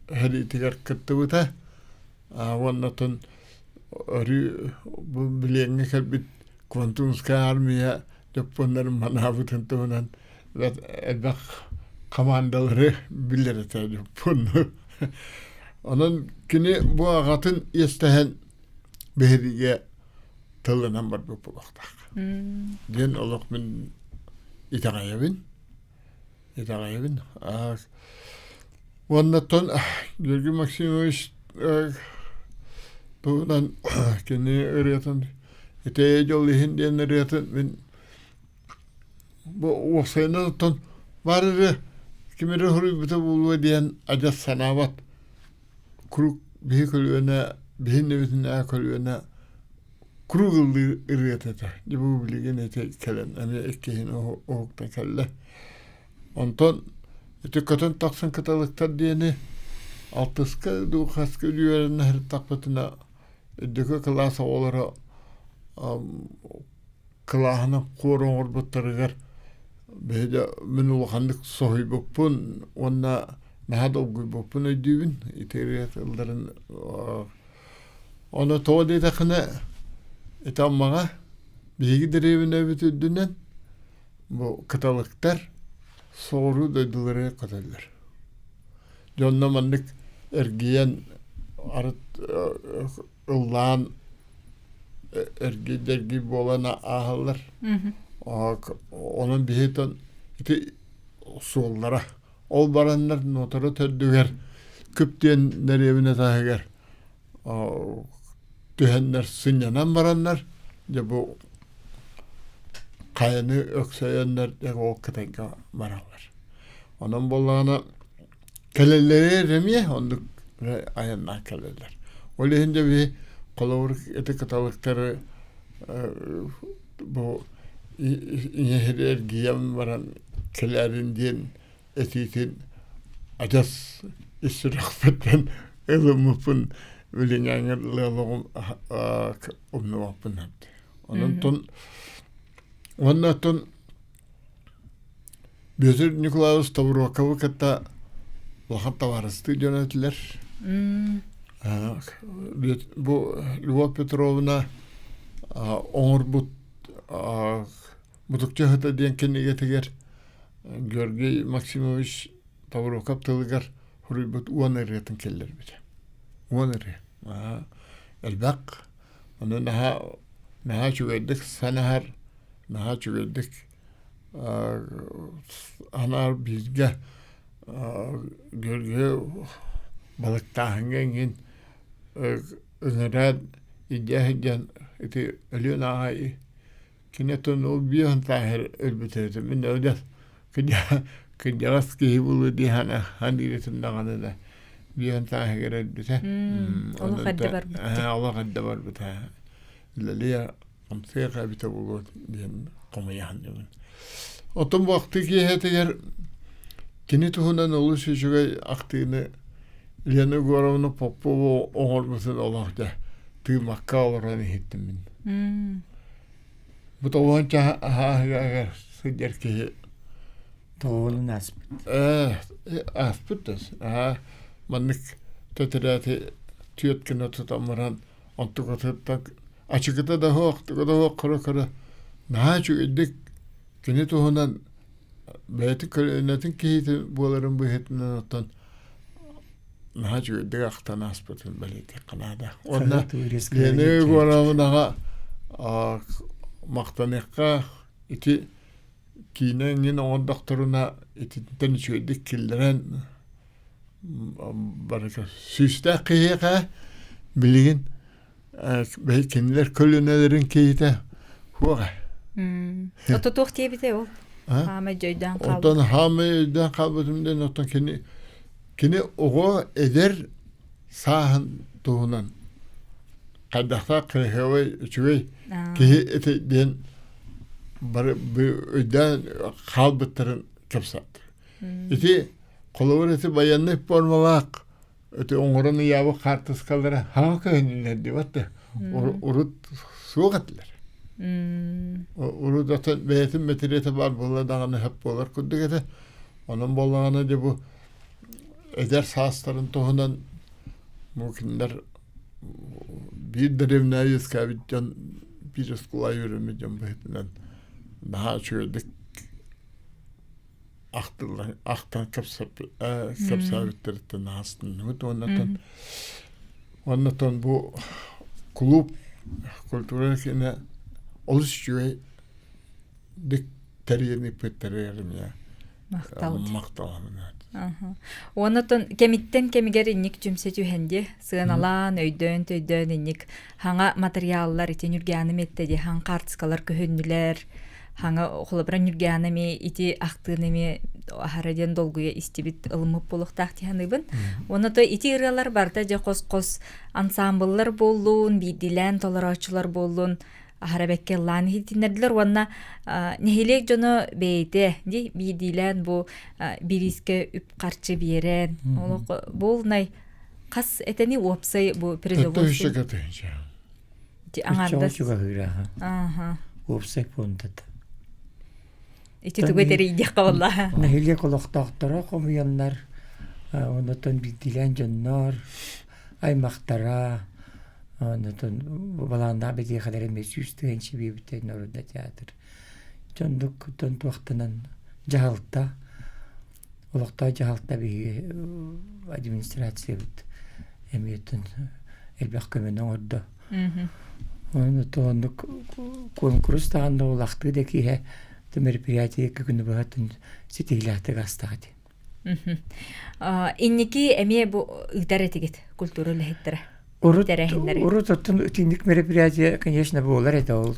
сэриитигэр кыттыбыта. Уонна оттон өрүү бу билиэҥҥэ кэлбит Квантунская армия дьоппуоннарын манаабытын туһунан элбэх хамаандалары билэр этэ дьоппуонну. Онон кини бу аҕатын иэстэһэн биһиригэ тылынан барбыт буолуохтаах. Диэн олох мин итэҕэйэбин. Итэҕэйэбин. Уоннаттан Георгий Максимович туһунан кини ырыатын «Ити дьол иһин» диэн ырыатын мин бу уопсайынан оттон баар эрэ ким эрэ суруйбута буолуо диэн адьас санаабат куруук биһи көлүөнэ биһи иннибитинээҕи көлүөнэ куруук ыллыыр ырыата этэ. Дьэ бу билигин ити кэлэн эмиэ иккиһин уһуктан кэллэ. Онтон ити көтөн тахсан кыталыктар диэни алтыска дуу хаска үөрэнэ сырыттахпытына үрдүкү кылаас оҕолоро кылааһынан хуор оҥорбуттарыгар биһиги мин улаханнык соһуйбуппун уонна наһаа долгуйбуппун өйдүүбүн ити ырыа тылларын Ону тоҕо диэтэххинэ ити Аммаҕа биһиги дэриэбинэбит үрдүнэн бу кыталыктар соҕуруу дойдуларыгар көтөллөр. Дьонно маннык эргийэн арыт ыллаан эргий-дэргий буолан ааһаллар. Онон биһиги ити суоллара Ол бараннар Нуотара төрдүгэр Күп диэн дэриэбинэ таһыгар түһэннэр сынньанан бараннар дьэ бу хайаны өксөйөннөр дьэ ол Кытайга бараллар. Онон буоллаҕына кэлэллэригэр эмиэ оннук айаннаах кэлэллэр. Ол иһин дьэ биһи холобур ити кыталыктары бу ийэһири эргийэн баран кэлээрин диэн этиитин адьас ис сүрэхпиттэн ылыммыппын билиҥҥээҥҥэ олоҕум умнубаппын Онон уонна оттон Бүөтүр Николаевич Тобуруокабы кытта улахан табаарыстыы дьон этилэр. Бу Любовь Петровна оҥорбут Мутукча ыһыта диэн кинигэтигэр Георгий Максимович Тобуруокап тылыгар суруйбут уон ырыатын киллэрбитэ. Уон ырыа. Элбэх. Ону наһаа наһаа үчүгэйдик санаһар, наһаа үчүгэйдик анаар бииргэ Георгий балыктааһыҥҥа эҥин ыҥыран илдьэ сылдьан ити Өлүөн ааҕай кини оттон ол биэһин сааһыгар өлбүтэ этэ мин адьас кырдьаҕас киһи буолуо дии саныыр этим даҕаны да биэһин сааһыгар өлбүтэ Олох эрдэ барбыт олох эрдэ барбыта үлэлиэ хамсыах эбитэ буолуо диэн хомуйа сылдьабын. Оттон бу ахтыы киэһэтигэр кини туһунан олус үчүгэй ахтыыны Лена Егоровна Попова оҥорбутун олох дьэ тыыммакка олорон иһиттим мин. Бу тоҕуонча аһааһыгар сылдьар киһи Тоҕуолун ааспыт. Ааспыт да. Аа маннык тэтэрээти түөрт гына тутан баран Онтукатыттан ачыкыта да суох, туга да суох көрө-көрө наһаа үчүгэйдик кини туһунан бэйэтин көлүөнэтин киһитин буоларын быһыытынан оттон наһаа үчүгэйдик ахтан ааспытын бэлиэтиэххэ наада. Уонна Лена Егоровнаҕа махтаныахха ити киинэ эҥин оҥордохторуна итинтэн үчүгэйдик киллэрэн барыта сүүстээх киһиэхэ билигин кинилэр көлүөнэлэрин киһитэ суох ээ. Ото туох диэбитэ ол? Хаамай дьойдөөн хаалбыт. Оттон хаамай өйдөөн хаалбытым диэн оттон кини кини оҕо эдэр сааһын туһунан хайдахтаах кыраһыабай үчүгэй киһи этэ диэн бары өйдөөн хаалбыттарын кэпсэттэ. Ити холобур ити байыаннай формалаах ити оҥорон ыйаабыт хаартыскалара хаҥа көһүннүлэр диэбэт да урут суох этилэр. Урут атын бэйэтин мэтириэтэ баар буолла даҕаны сөп буолар курдук этэ. Онон буоллаҕына дьэ бу Эдэр саастарын туһунан бу кинилэр биир дэриэбинэҕэ үөскээбит дьон биир оскуола үөрэммит дьон быһыытынан наһаа үчүгэйдик ахтыллан ахтан кэпсээбиттэриттэн астынныбыт уоннатан уоннатан бу кулууп культура киинэ олус үчүгэй дик тэрийэн ыыппыттарыгар эмиэ Махтал. махталамын. Уонна кэмиттэн кэмигэр инник түмсэ түһэн ди сыаналаан, өйдөөн төйдөөн инник хаҥа материаллар ити Нүргэаны метте ди хаҥ картскалар көһүннүлэр хаҥа холобура Нүргэаны эми ити ахтыын эми аһара диэн долгуйа истибит ылыммыт буолуохтаах тиһаныбын. Уонна то ити ырыалар барыта дьэ хос-хос ансамбллар буоллун, биирдиилээн толорооччулар буоллун аһара бэккэ ыллаан иһитиннэрдилэр уонна нэһилиэк дьоно бэйэтэ ди биирдиилээн бу бириискэ үп-харчы биэрэн олох буолнай хас этэни уопсай бу призовой аҥардас уопсай пуондата ити тугу тэрийдиэххэ буолла нэһилиэк олохтоохторо хомуйаннар онотон биирдиилээн дьоннор аймахтара онтон балааннаах бэтиэхэлэр эмиэ 100 тыһыынча биэбиттэр народнай театр дьоннук туохтанан дьаһалта олохтоох дьаһалта биһиги администрациябыт эмиэ элбэх көмөнү оҥордо оннук куонкурус даҕаны улахтыы да киһи мероприятие күнү быһатын ситиһиилээхтик астаҕа дии. Инники эмиэ бу ыытар этигит культура үлэһиттэрэ. Урут, урут оттон итинник мероприятие, конечно, буолар этэ ол.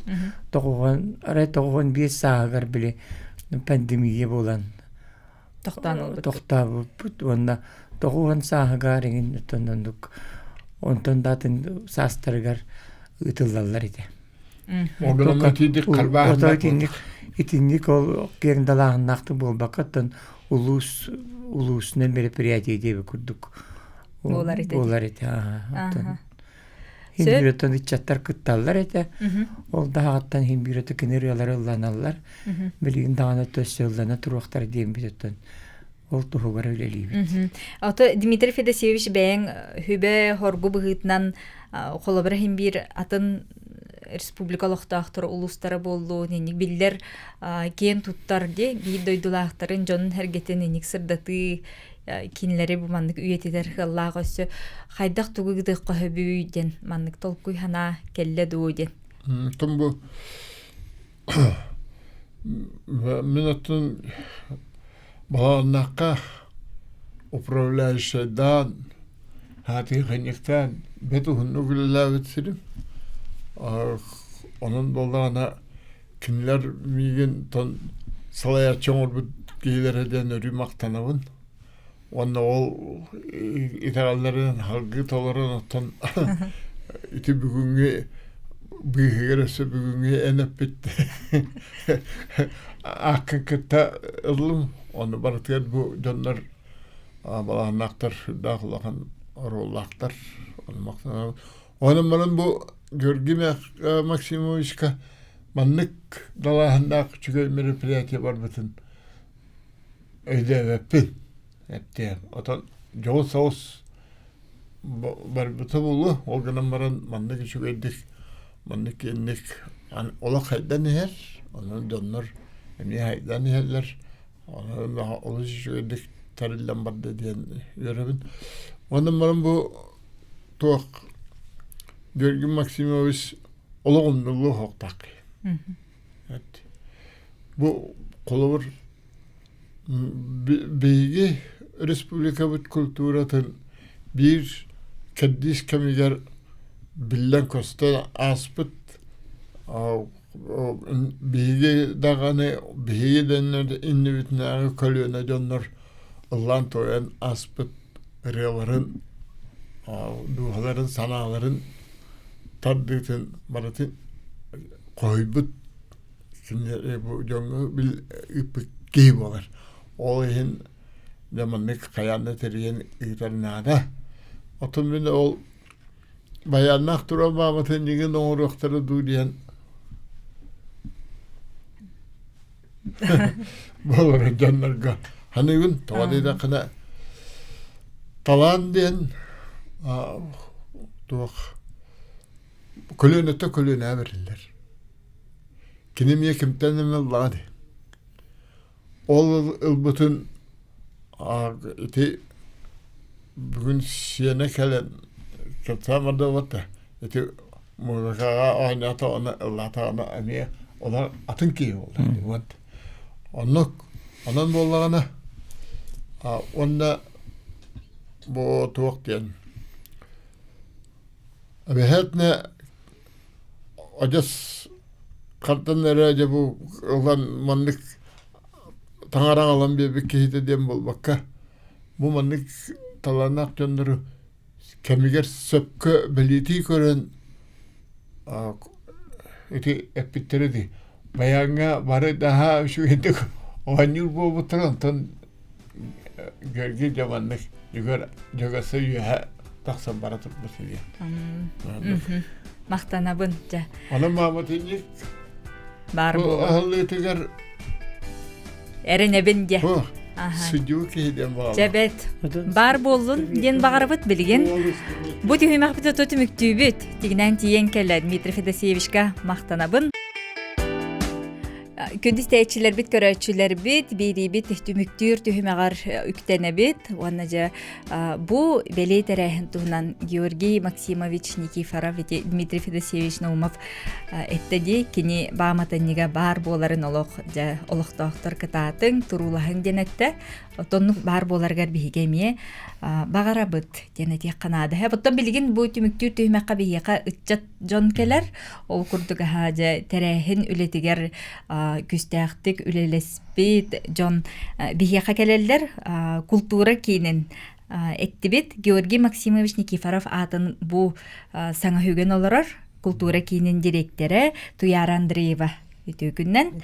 Тоҕуһун, арай 95 сааһыгар били пандемия буолан тохтоон ылбыт. Тохтообуппут уонна 90 сааһыгар иҥин оттон оннук онтон да атын саастарыгар ыытыллаллар этэ. Итинник итинник ол киэҥ далааһыннаахтык буолбакка оттон улуус улуусунан мероприятие диэби курдук буолар этэ. Буолар этэ. Оттон хин ыччаттар кытталлар этэ. Ол даҕаттан хин бүүрөтө кини ырыалары ылланаллар. Билигин даҕаны өссө ыллана туруохтара диэн оттон ол туһугар үлэлиибит. Ото Дмитрий Федосеевич бэйэҥ хүбэ хоргу быһыытынан холобура иһин биир атын республика олохтоохторо улуустара буоллун инник биллэр киэн туттар ди биир дойдулаахтарын дьонун сэргэтин инник сырдатыы кинилэри бу маннык үйэтитэр кыаллаах өссө хайдах тугу гытыахха хөбүй диэн маннык толкуй санаа кэллэ дуо диэн. Тум бу Мин оттон балаҕаннаахха управляющайдаан, хаатыахынньыктаан бэрт уһуннук үлэлээбит сирим. Онон буоллаҕына кинилэр миигин тон салайааччы оҥорбут киһилэрэ диэн өрүү махтанабын. Уонна ол итэҕэллэрин салгыы толорон оттон ити бүгүҥҥү быыһыгар өссө бүгүҥҥү эн эппит ааккын кытта ыллым. Ону барытыгар бу дьоннор балаһаннаахтар, сүрдээх улахан оруоллаахтар. Ону махтанабын. Онон баран бу Георгий Максимовичка маннык далааһыннаах үчүгэй мероприятие барбытын өйдөөбөппүн эптиэм отон дьоҕус соҕус барбыта буолуо ол гынан баран маннык үчүгэйдик маннык киэҥник олох хайдан иһэр онон дьоннор эмиэ хайдан иһэллэр онон олус үчүгэйдик тэриллэн барда диэн үөрэбин онон баран бу туох Георгий Максимович олох умнуллуох уохтаах Бу холобур биһиги республикабыт культуратын биир кэрдиис кэмигэр биллэн-көстөн ааспыт биһиги даҕаны биһиги дэннэр иннибитинээҕи көлүөнэ дьоннор ыллаан-туойан ааспыт ырыаларын дууһаларын санааларын тардыытын барытын хоһуйбут бу дьоҥҥо ыыппыт киһи буолар. Ол иһин дьэ маннык хайаан да тэрийэн ыытар наада. Оттон мин ол байааннаах туран мааматын ньигин оҥоруохтара дуу диэн буолар дьоннорго саныыбын. Тоҕо диэтэххинэ Талаан диэн туох көлүөнэттэн көлүөнэҕэ бэриллэр. Кини эмиэ кимтэн эмэ ыллаҕа дии. Ол ылбытын ити бүгүн сиэнэ кэлэн кэпсээн барда ити музыкаҕа оонньоотоҕуна ыллаатаҕына эмиэ олор атын киһи буолла. Оннук онон буоллаҕына уонна бу туох диэн эбэһээтинэ адьас хантан эрэ дьэ бу ылан маннык таҥараҥ ылан биэрбит киһитэ диэн буолбакка бу маннык талааннаах дьоннору кэмигэр сөпкө бэлиэтии көрөн ити эппиттэрэ дии байааҥҥа бары наһаа үчүгэйдик оонньуур буолбуттара онтон Георгий дьэ маннык дьөгөр дьөгөсө үөһэ тахсан бара турбут диэн. Махтанабын дьэ. Онон мааматынньык баар буолуо. Аһыллыытыгар эрэнэбин дьэ. Судьуу киһи диэн баҕалаах. Дьэ бэт. Баар буоллун диэн баҕарабыт билигин. Бу түһүмэхпит оту түмүктүүбүт. Тигинэн тиийэн кэлэ Дмитрий Федосеевичка махтанабын. Күндү истээччилэрбит, көрөөччүлэрбит, биэриибит түмүктүүр түһүмэҕэр үктэнэбит. Уонна дьэ бу бэлиэ тэрээһин туһунан Георгий Максимович Никифоров ити Дмитрий Федосеевич Наумов эттэ дии кини бааматынньыга баар буоларын олох дьэ олохтоохтор кытаатыҥ, туруулаһыҥ диэн эттэ. Отоннук баар буоларыгар биһиги эмиэ баҕарабыт диэн этиэххэ наада. Оттон билигин бу түмүктүүр түһүмэххэ биһиэхэ ыччат дьон кэлэр. Ол курдук аһаа дьэ тэрээһин үлэтигэр күүстээхтик үлэлэспит дьон биһиэхэ кэлэллэр. Култуура киинин эттибит. Георгий Максимович Никифоров аатын бу саҥа үгэн олорор култуура киинин дириэктэрэ Туяра Андреева үтүө күннэн.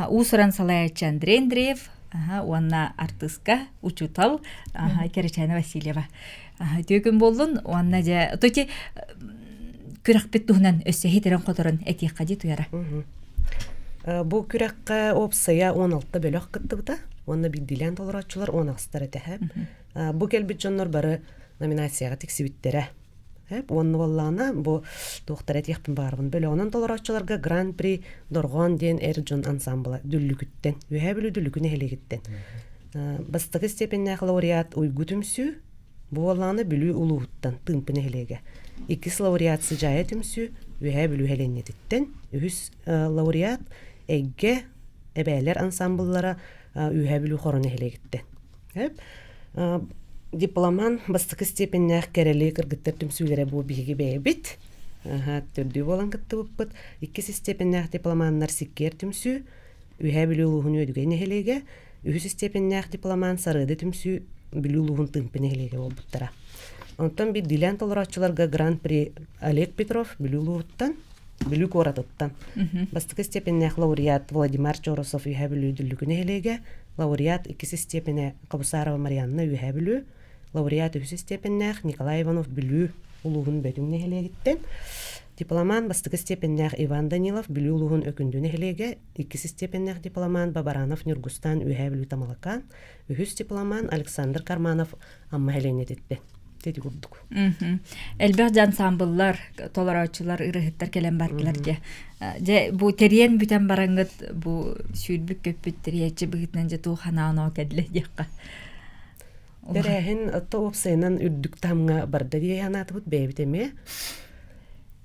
Уус-уран салайааччы Андрей Андреев уонна артыыска учуутал Кэрэчээнэ Васильева. Үтүө күн буоллун уонна дьэ тоти күрэхпит туһунан өссө хитерэн-хоторон этиэххэ дии Туяра. Бу күрэххэ уопсайа 16 бөлөх кыттыбыта уонна биирдиилээн толорооччулар 18-тар этэ. Бу кэлбит дьоннор бары номинацияҕа тиксибиттэрэ. Уонна буоллаҕына бу туохтара этиэхпин баҕарабын. Бөлөҕүнэн толорооччуларга Гран-при Дорҕоон диэн эр дьон ансаамбыла Дүллүкүттэн, Үөһээ Бүлүү Дүллүкү нэһилиэгиттэн. Бастакы степеннээх лауреат Уйгу түмсүү, бу буоллаҕына Бүлүү улууһуттан Тыымпы нэһилиэгэ. Иккис лауреат Сыдьаайа түмсүү, Үөһээ Бүлүү сэлиэнньэтиттэн. Үһүс лауреат Эйгэ эбээлэр ансаамбыллара Үөһээ Бүлүү Хоро нэһилиэгиттэн. Дипломан бастакы степеннээх кэрэли кыргыттар түмсүүлэрэ бу биһиги бэйэбит. Төрдүү буолан кыттыбыппыт. Иккис степеннээх дипломаннар Сиккиэр түмсүү, Үөһээ Бүлүү улууһун Үөдүгэй нэһилиэгэ, үһүс степеннээх дипломан Сарыада түмсүү Бүлүү улууһун Тыымпы нэһилиэгэ буолбуттара. Онтон биирдиилээн толорооччуларга Гран-при Олег Петров Бүлүү улууһуттан, Бүлүү куоратыттан. Бастакы степеннээх лауреат Владимир Чоросов Үөһээ Бүлүү Дүллүкү нэһилиэгэ, лауреат иккис степенэ Кобусарова Марианна Үөһээ Бүлүү, лауреат үһүс степеннээх Николай Иванов Бүлүү улууһун Бөтүҥ нэһилиэгиттэн, дипломант бастакы степеннээх Иван Данилов Бүлүү улууһун Өкүндү нэһилиэгэ, иккис степеннээх дипломант Бабаранов Ньургустан Үөһээ Бүлүү Тамалакаан, үһүс дипломант Александр Карманов Амма сэлиэнньэтиттэн. Ити курдук. Элбэх дьон ансамбллар, толорооччулар, ырыһыттар кэлэн бардылар дьэ. Дьэ бу тэрийэн бүтэн бараҥҥыт бу сүүрбүт-көппүт тэрийээччи быһыытынан дьэ туох санаа-оноо кэллэ диэххэ. Тэрээһин отто уопсайынан үрдүк таһымҥа барда дии санаатыбыт бэйэбит эмиэ.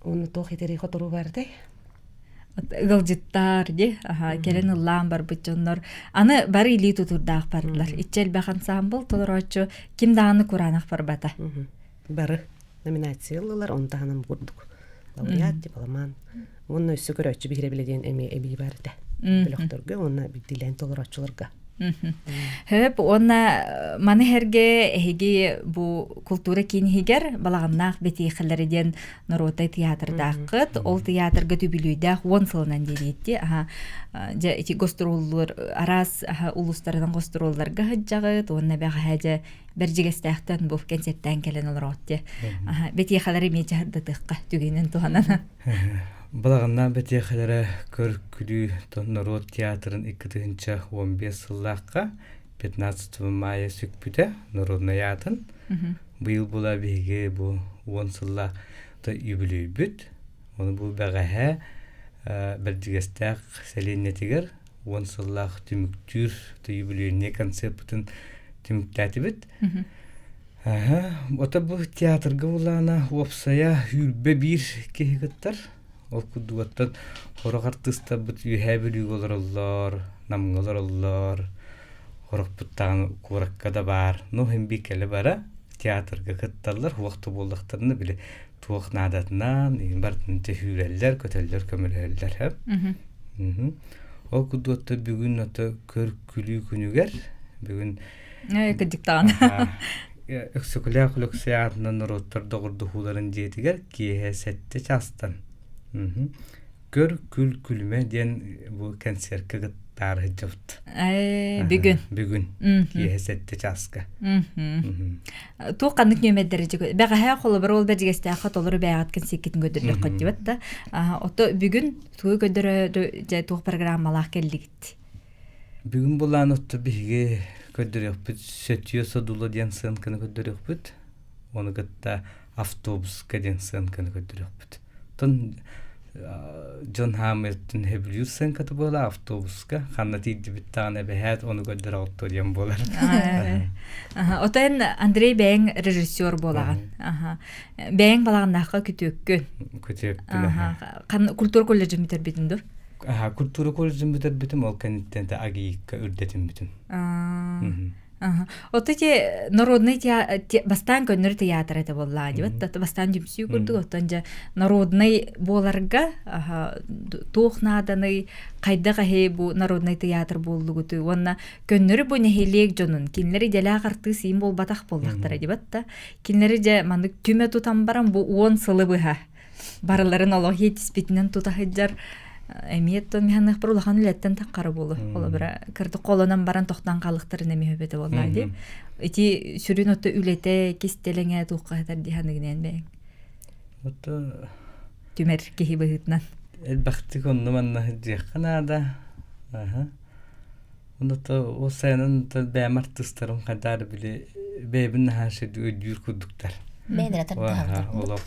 Уонна туох итирии хоторуу бардай? Ыалдьыттар дии кэлэн ыллаан барбыт дьоннор аны бары илии тутурдаах бардылар. Иччэ элбэх ансаамбыл толорооччу ким даҕаны кураанах барбата. Бары номинация ыллылар, он таһынан курдук. Лауреат, дипломант. Уонна өссө көрөөччү биһирэбилэ диэн эмиэ эбии бар этэ. Бөлөхтөргө уонна биирдиилээн толорооччуларга. Хөп уонна маны сэргэ эһиги бу култуура киин иһигэр балаҕаннаах бэтиэхэлэрэ диэн норуотай театрдааххыт. Ол театрга түбүлүйдээх 10 сылынан диэриитти. Аха дьэ ити гастроллар араас улуустарынан гастролларга сылдьаҕыт уонна бэҕэһээ дьэ бэрдьигэстээхтэн бу кэнсиэртээн кэлэн олороҕут дьэ. Аха бэтиэхэлэри эмиэ дьаһардатыахха түгэнин туһанан. Балаҕаннаах бэтиэхэлэрэ көр-күлүү норуот театрын 2015 сыллаахха. 15 мая сүкпүтэ народнай аатын. Быйыл була биһиги бу 10 сылла үбүлүйбүт. Ону бу бэҕэһээ Бэрдьигэстээх сэлиэнньэтигэр 10 сыллаах түмүктүүр юбилейный концерпытын түмүктээтибит. Ото бу театрга булаана уопсайа үүрбэ биир киһи кыттар. Ол курдугаттан хорох артыыстарбыт Үөһээ Бүлүүгэ олороллор, Намҥа олороллор, хорохпуттаҕын куоракка да баар. Ну, иһин биир кэлэ бара театрга кытталлар, уохта буоллахтарына били туох наадатынан барытын төһүүрэллэр, көтөллөр, көмөлөһөллөр. Ол курдук бүгүн ото көр күлүү күнүгэр бүгүн кырдьыктаҕын Өксөкүлээх Өлөксөй аатынан норуоттар доҕордоһууларын дьиэтигэр киэһэ сэттэ чаастан Көр күл күлүмэ диэн бу концертка кыттаары сылдьабыт. Бүгүн. Бүгүн киэһэ сэттэ чааска. Туох ханнык нүөмэрдэри бэҕэһээ холобур ол бэрдьигэстээххэ толору бэйэҕит кэнсиэккитин көрдөрдөххө диэбэт да. Ото бүгүн тугу көрдөрө дьэ туох программалаах кэллигит? Бүгүн булаан отто биһиги көрдөрүөхпүт Сөтүө содула диэн сыанканы көрдөрүөхпүт. Ону кытта автобуска диэн сыанканы көрдөрүөхпүт. Оттон дьон хаамыттын сөбүлүүр сыанката буола автобуска ханна тиийдибит даҕаны эбэһээт ону көрдөрө диэн буолар. Отон Андрей бэйэҥ режиссер буолаҕын. Бэйэҥ балаҕаннаахха күтүөккүн. Күтүөкпүн. Культура колледжын бүтэрбитин дур? Культура колледжын бүтэрбитим, ол кэнниттэн АГИКка үрдэтиммитим. Ото те народный бастаан көннөр театр это буоллаа дибат бастаан түмсүү курдук оттон дьэ народный буоларга туох нааданый хайдах эһи бу народный театр буоллугуту уонна көннөрү бу нэһилиэк дьонун кинилэри идэлээх артыыс иин буолбатах буоллахтара дибат да кинилэри дьэ маннык түмэ тутан баран бу 10 сылы быһа барыларын олох иэтиспитинэн тута сылдьар эмиэ оттон миһаныахпар улахан үлэттэн таххара буолу холобура кырдык холонон баран тохтон хаалыктарын эмиэ өбөтө буоллаа дии ити сүрүн отто үлэтэ кистэлэҥэ туохха сытар дии ханыгынан бэйэҥ Ото түмэр киһи быһыытынан элбэхтик онно манна сылдьыахха наада. Аха. Онно ол сайынын бэйэм артыыстарым хайдаар били бэйэбин наһаа өйдүүр курдуктар. Бэйэлэрэ тардыһаллар. Олох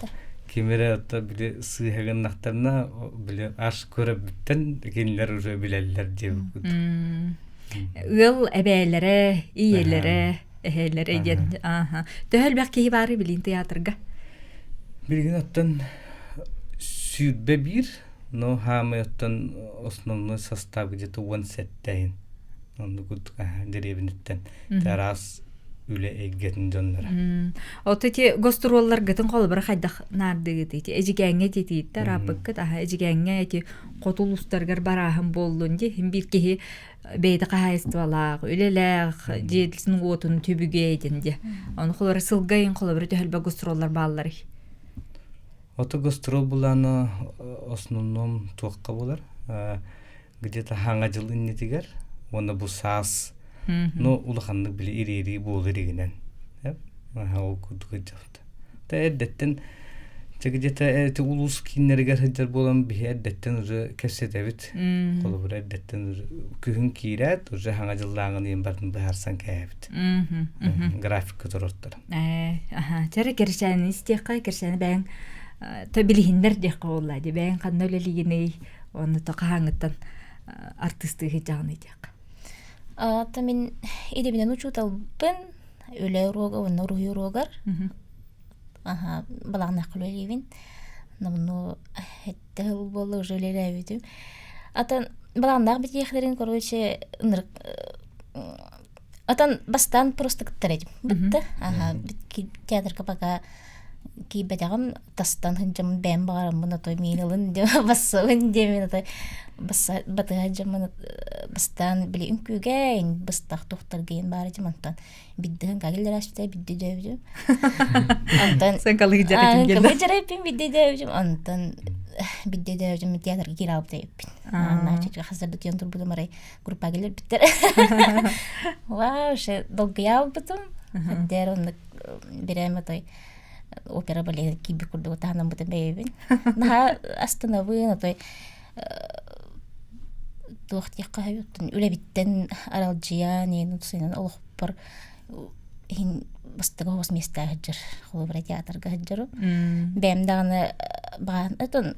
ким эрэ ото били сыыһа гыннахтарына били аш көрөбүттэн кинилэр уже билэллэр диэбит курдук. Ыал эбээлэрэ, ийэлэрэ, эһээлэрэ диэн. Төһө элбэх киһи баары билин театрга? Билигин оттон 21 Но хаамай оттон основной состав где-то 17 Оннук дэриэбиниттэн араас үлэ эйгэтин дьонноро. Ото ити гостуруолларгытын холобура хайдах наардыгыт ити эдьигээҥҥэ тиитииттэ арааппыккыт аха эдьигээҥҥэ ити хоту улуустаргар барааһын буоллун ди хин биир киһи бэйэтэ хаһаайыстыбалаах үлэлээх дьиэтин уотун түбүгэ этин ди ону холобура сылга ыйын холобура төһөлбө гостуруоллар баалларый Ото гастрол былаана основном туохха буолар где-то хаҥа дьыл иннитигэр уонна бу саас ну улаханнык били ириэрии буолар игинэн ол курдук сылдьабыт та эрдэттэн где-то эти улуус кииннэригэр сылдьар буолан биһи эрдэттэн уже кэпсэтэбит холобура эрдэттэн уже күһүн киирээт уже хаҥа дьыллааҕын иин барын быһаарсан кээбит графикка туруортар Чара кэрчээни истиэххэ, кэрчээни бэйэҥ то билиһиннэр диэххэ буолла дии. Бэйэҥ ханна үлэлиигиний, уонна то хаһааҥҥыттан артыыстыы сылдьаҕыный диэххэ. То мин идэбинэн учууталбын, үлэ уруога уонна уруһуй уруогар. Аха, балаҕаннаахха үлэлиибин. Номнуо сэттэ буолла уже үлэлээбитим. Атын балаҕаннаах битиэхтэрин, короче, ынырык Отон бастаан просто кыттар этим. Бытты. Аха, театрга пока киирбэтэҕим тастан сылдьаммын бэйэм баҕараммын отой миин ылын диэн бассабын диэмин отой басса батыһа дьоммун бастаан били үҥкүүгэ быстах тухтаргыйын баар этим онтон биддыһын кагиллэрээспитэ бидди дөөбүтүм онтон Сыҥкалыы дьарыйпин кылыы дьарыйпин бидди дөөбүтүм онтон бидди дөөбүтүм театрга киирэ албыта эбиппин хасырдытыйан турбутум арай группа кэлэрбиттэр. Вау, уже долгуйаабытым. Дэр оннук бирэм отой опера балет киирбит курдук таһынан бэйэбин. Наһаа астынабын отой Туох диэххэ сөбүй үлэбиттэн аралдьыйан иэн сыынан олохпор иһин бастакы оҕус миэстэҕэ сылдьар холобура театрга сылдьарым. Бэйэм даҕаны баҕан отон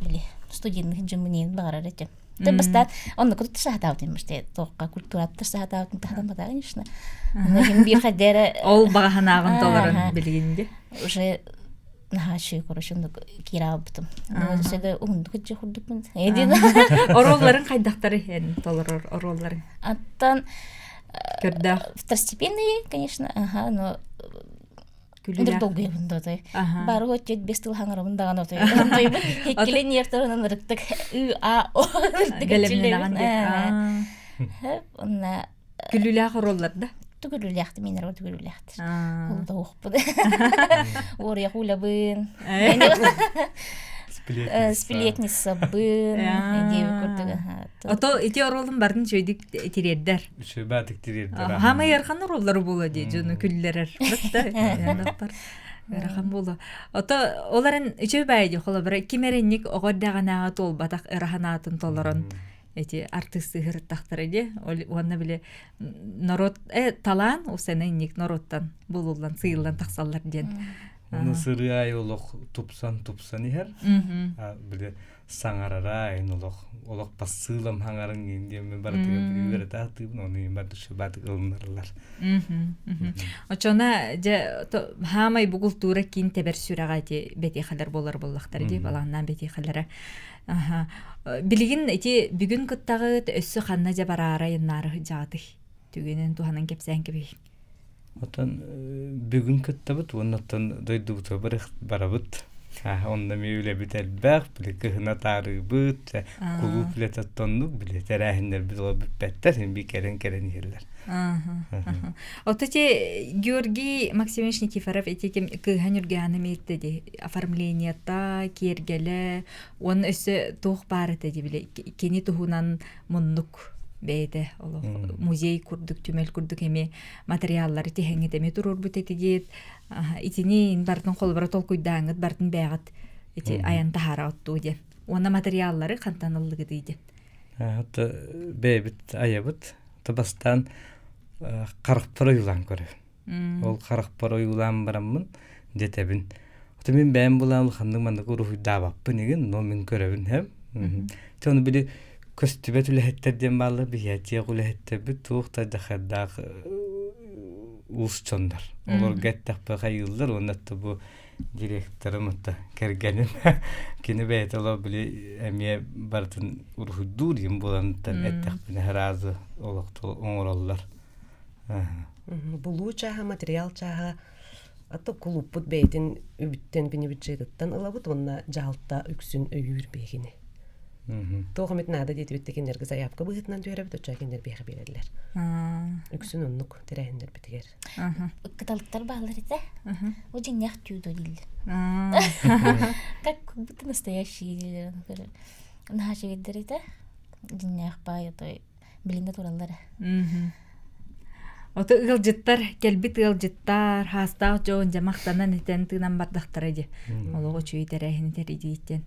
били студенный сылдьаммын иэн баҕарар этим. Ты бастаан оннук тусаатаабытым может туохха культураттар саатаабытын таһынан бата конечно. Иһин биир хайдара Ол баҕаһанааҕын толорон билигин ди. Уже наһаа үчүгэй короче оннук киирэ аалбытым. Өссө уһундук иччи курдукпун. Эдин. Оруолларын хайдахтары эн толорор оруолларын? Аттан Көрдөөх. Второстепенные, конечно, ага, но Күлүлээх. долгуйабын да отой. Бары отчет бес тыл хаҥарабын даҕаны отой. Онтойбун хеккилен нерторунан ырыктык ы а о ырыктык Бэлэмнэнэҕин Онна Күлүлээх оруоллар да? Түгүлүлээхти мин эрэ түгүлүлээхтир. Ол да уохпут. Уоруйах улабын. Сплетницабын. Диэби курдук. Ото ити оруолун барын үчүгэйдик тириэрдэр. Үчүгэйдик тириэрдэр. Хамай ыарахан оруоллары буола дии дьону күллэрэр. Баста. Ыарахан буолуо. Ото ол эрэн үчүгэй баайы дии холобура ким эрэнник оҕо эрдэҕинээҕи туолбатах ырахан аатын толорон эти артыыстыы сырыттахтара дии уонна били народ талаан усена инник народтан булуллан сыйыллан тахсаллар диэн Оны сырыы айы олох тупсан тупсан иһэр. Били саҥарара айын олох олох пассыылам хаҥарын диэн барытыгар үөрэтэ атыыбын ону бар душебатык ылынарылар. Очона дьэ хаамай бу култуура киин тэбэр сүрэҕэ ити бэтиэхэлэр буолар буоллахтар дии балааннаан бэтиэхэлэрэ Аха. Билигин ити бүгүн кыттаҕыт өссө ханна дьэ бараара айаннаары сылдьаҕытый? Түгэнин туһанан кэпсээн кэбиһиҥ. Оттон бүгүн кыттабыт уонна оттон дойдубутугар барабыт. Онно эмиэ үлэбит элбэх, били кыһына таарыыбыт, кулууп үлэтэ оттоннук, били тэрээһиннэрбит олор бүппэттэр, би кэлэн-кэлэн иһэллэр. Ото ити Георгий Максимович Никифоров ити ким кыыһа Ньургуйаана эмиэ ди оформлениета, киэргэлэ уонна өссө туох баар этэ ди били кини туһунан муннук бэйэтэ олох музей курдук түмэл курдук эми материаллары тиһэҥҥит эми туруорбут этигит итини бартын холобура толкуйдааҥҥыт бартын бэйэҕит ити айан таһаара оттуу диэн уонна материаллары хантан ыллыгытый диэн Бэйэбит айабыт бастаан харахпар ойуулаан көрөбүн. Ол харахпар ойуулаан бараммын дьэтэбин. Ото мин бэйэм булаан улаханнык маннык уруһуйдаабаппын игин, но мин көрөбүн һэм. Те ону били көстүбэт үлэһиттэр диэн бааллар, биһиэтиэх үлэһиттэрбит туох да дьахардаах уус дьоннор. Олорго эттэхпэ хайыыллар уонна бу директорым это кэргэним кини бэйэтэ олох били эмиэ барытын уруһуйдуур им буолан эттэхпинэ сразу олохто оҥороллор Булуу чааһа, материал чааһа ато кулууппут бэйэтин үбүттэн бини бюджетыттан ылабыт уонна дьаһалта үксүн өйүүр биһигини. Туох эмит наада диэтибит да кинилэргэ заявка быһыытынан түһэрэбит, оччо кинилэр биһиэхэ биэрэллэр. Үксүн оннук тэрээһиннэрбитигэр. Кыталыктар бааллар этэ. Бу дьиҥнээх тюдо дииллэр. Как будто настоящие дииллэр. Наһаа үчүгэйдэр этэ. Дьиҥнээх баай отой билинэ тураллар. Ото ыалдьыттар, кэлбит ыалдьыттар, хаастаах дьон дьэ махтанан этэн тыынан бардахтара дии. Олох үчүгэй тэрээһин тэрийдииттэн.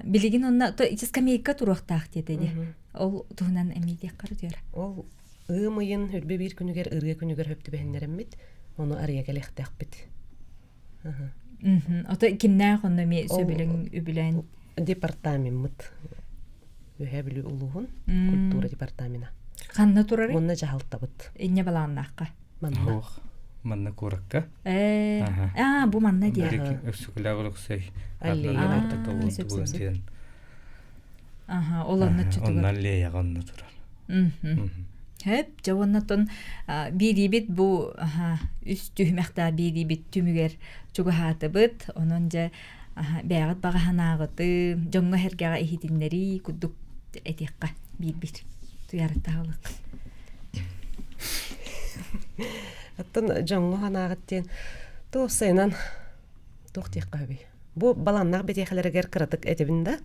Билигин онно то ити скамейка туруохтаах диэтэ дии. Ол туһунан эмиэ диэххэ үтүөр. Ол ыам ыйын үрбэ биир күнүгэр ырыа күнүгэр хөп түбэһиннэрэммит, ону арыйа кэлиэхтээхпит. Ото кимнээх онно эмиэ сөбүлэҥ үбүлээн Департамеммыт Үөһээ Бүлүү улууһун культура департамена. Ханна турарый? Уонна дьаһалтабыт. Инньэ балааннаахха. Манна. Суох. Манна куоракка. Ээ, аа, бу манна диэн. Өксөкүлээх Өлөксөй. Аллея. Аха, ол онно чутугар. Онно аллеяҕа онно турар. Хөп, дьэ уоннатон биириибит бу үс түһүмэхтээх биириибит түмүгэр чугаһаатыбыт. Онон дьэ бэйэҕит баҕаһанааҕыты дьоҥҥо-сэргэҕэ иһитиннэрии курдук этиэххэ биирбит туйаарыттаһалык. Оттон дьоҥҥо санааҕыт диэн туох сайынан туох диэххэ сөбүй? Бу баланнаах бэтиэхэлэригэр кыратык этэбин да,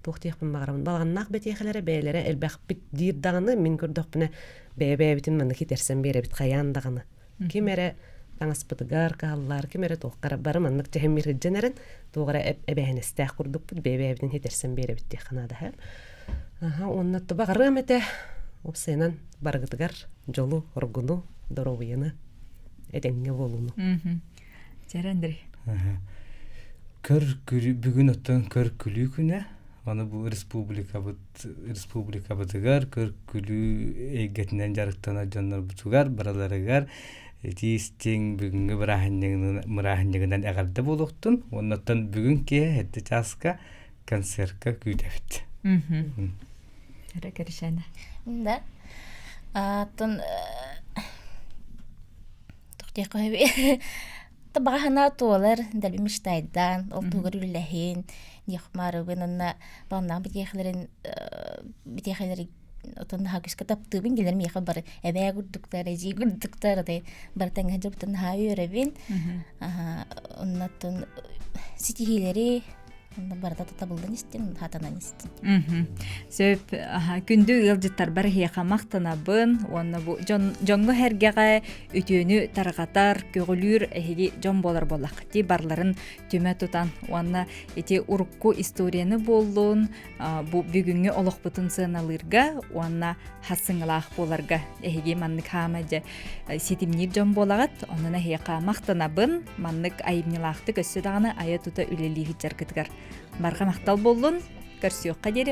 туох диэхпин баҕарабын. Баланнаах бэтиэхэлэрэ бэйэлэрэ элбэхпит диир даҕаны, мин көрдөхпүнэ бэйэ-бэйэбитин маннык хитэрсэн биэрэбит хайаан даҕаны. Ким эрэ таҥаспытыгар кыһаллар, ким эрэ туохха эрэ бары маннык дьэһиммир сылдьан эрэн, туох эрэ эбээһинэстээх курдукпут, бэйэ-бэйэбитин хитэрсэн биэрэбит диэххэ наада. Аха, уонна баҕарыам этэ уопсайынан барыгытыгар дьолу, оргуну, доруобуйаны, этэҥҥэ буолууну. Дьэ, Андрей. Көр бүгүн оттон көр күлүү күнэ. Аны бу республикабыт республикабытыгар көр күлүү эйгэтинэн дьарыктанар дьоннорбутугар барыларыгар итии истиҥ бүгүҥҥү бырааһынньыгынан эҕэрдэ буолуохтун. Уоннаттан бүгүн киэһэ эрдэ чааска концертка күүтэбит. Эрэ кэришэне. Да. Атын тохтиэххэ Табаҕаһына туолар дэлби мечтайдаан, ол туһугар үлэлэһин, диэхмаарыбын онно баҕаннаах битиэхэлэрин битиэхэлэри отон наһаа күүскэ таптыыбын кинилэр миэхэ бары эбээ курдуктар, эдьиий курдуктар отой бары тэҥҥэ сылдьыбытын наһаа үөрэбин. Оннотон ситиһиилэри барыта табыллан истин, хатанан истин. Сөп күндү ыалдьыттарбар эһиэхэ махтанабын уонна бу дьоҥҥо сэргэҕэ үтүөнү тарҕатар, көҕүлүүр эһиги дьон буолар буоллаххыт дии барларын түмэ тутан уонна ити урукку историяны буоллун бу бүгүҥҥү олохпутун сыаналыырга уонна хасыҥылаах буоларга эһиги маннык хаама дьэ ситимниир дьон буолаҕыт онон эһиэхэ махтанабын маннык айымньылаахтык өссө даҕаны айа тута үлэлии сылдьаргытыгар барҕа махтал буоллун көрсүөххэ диэри.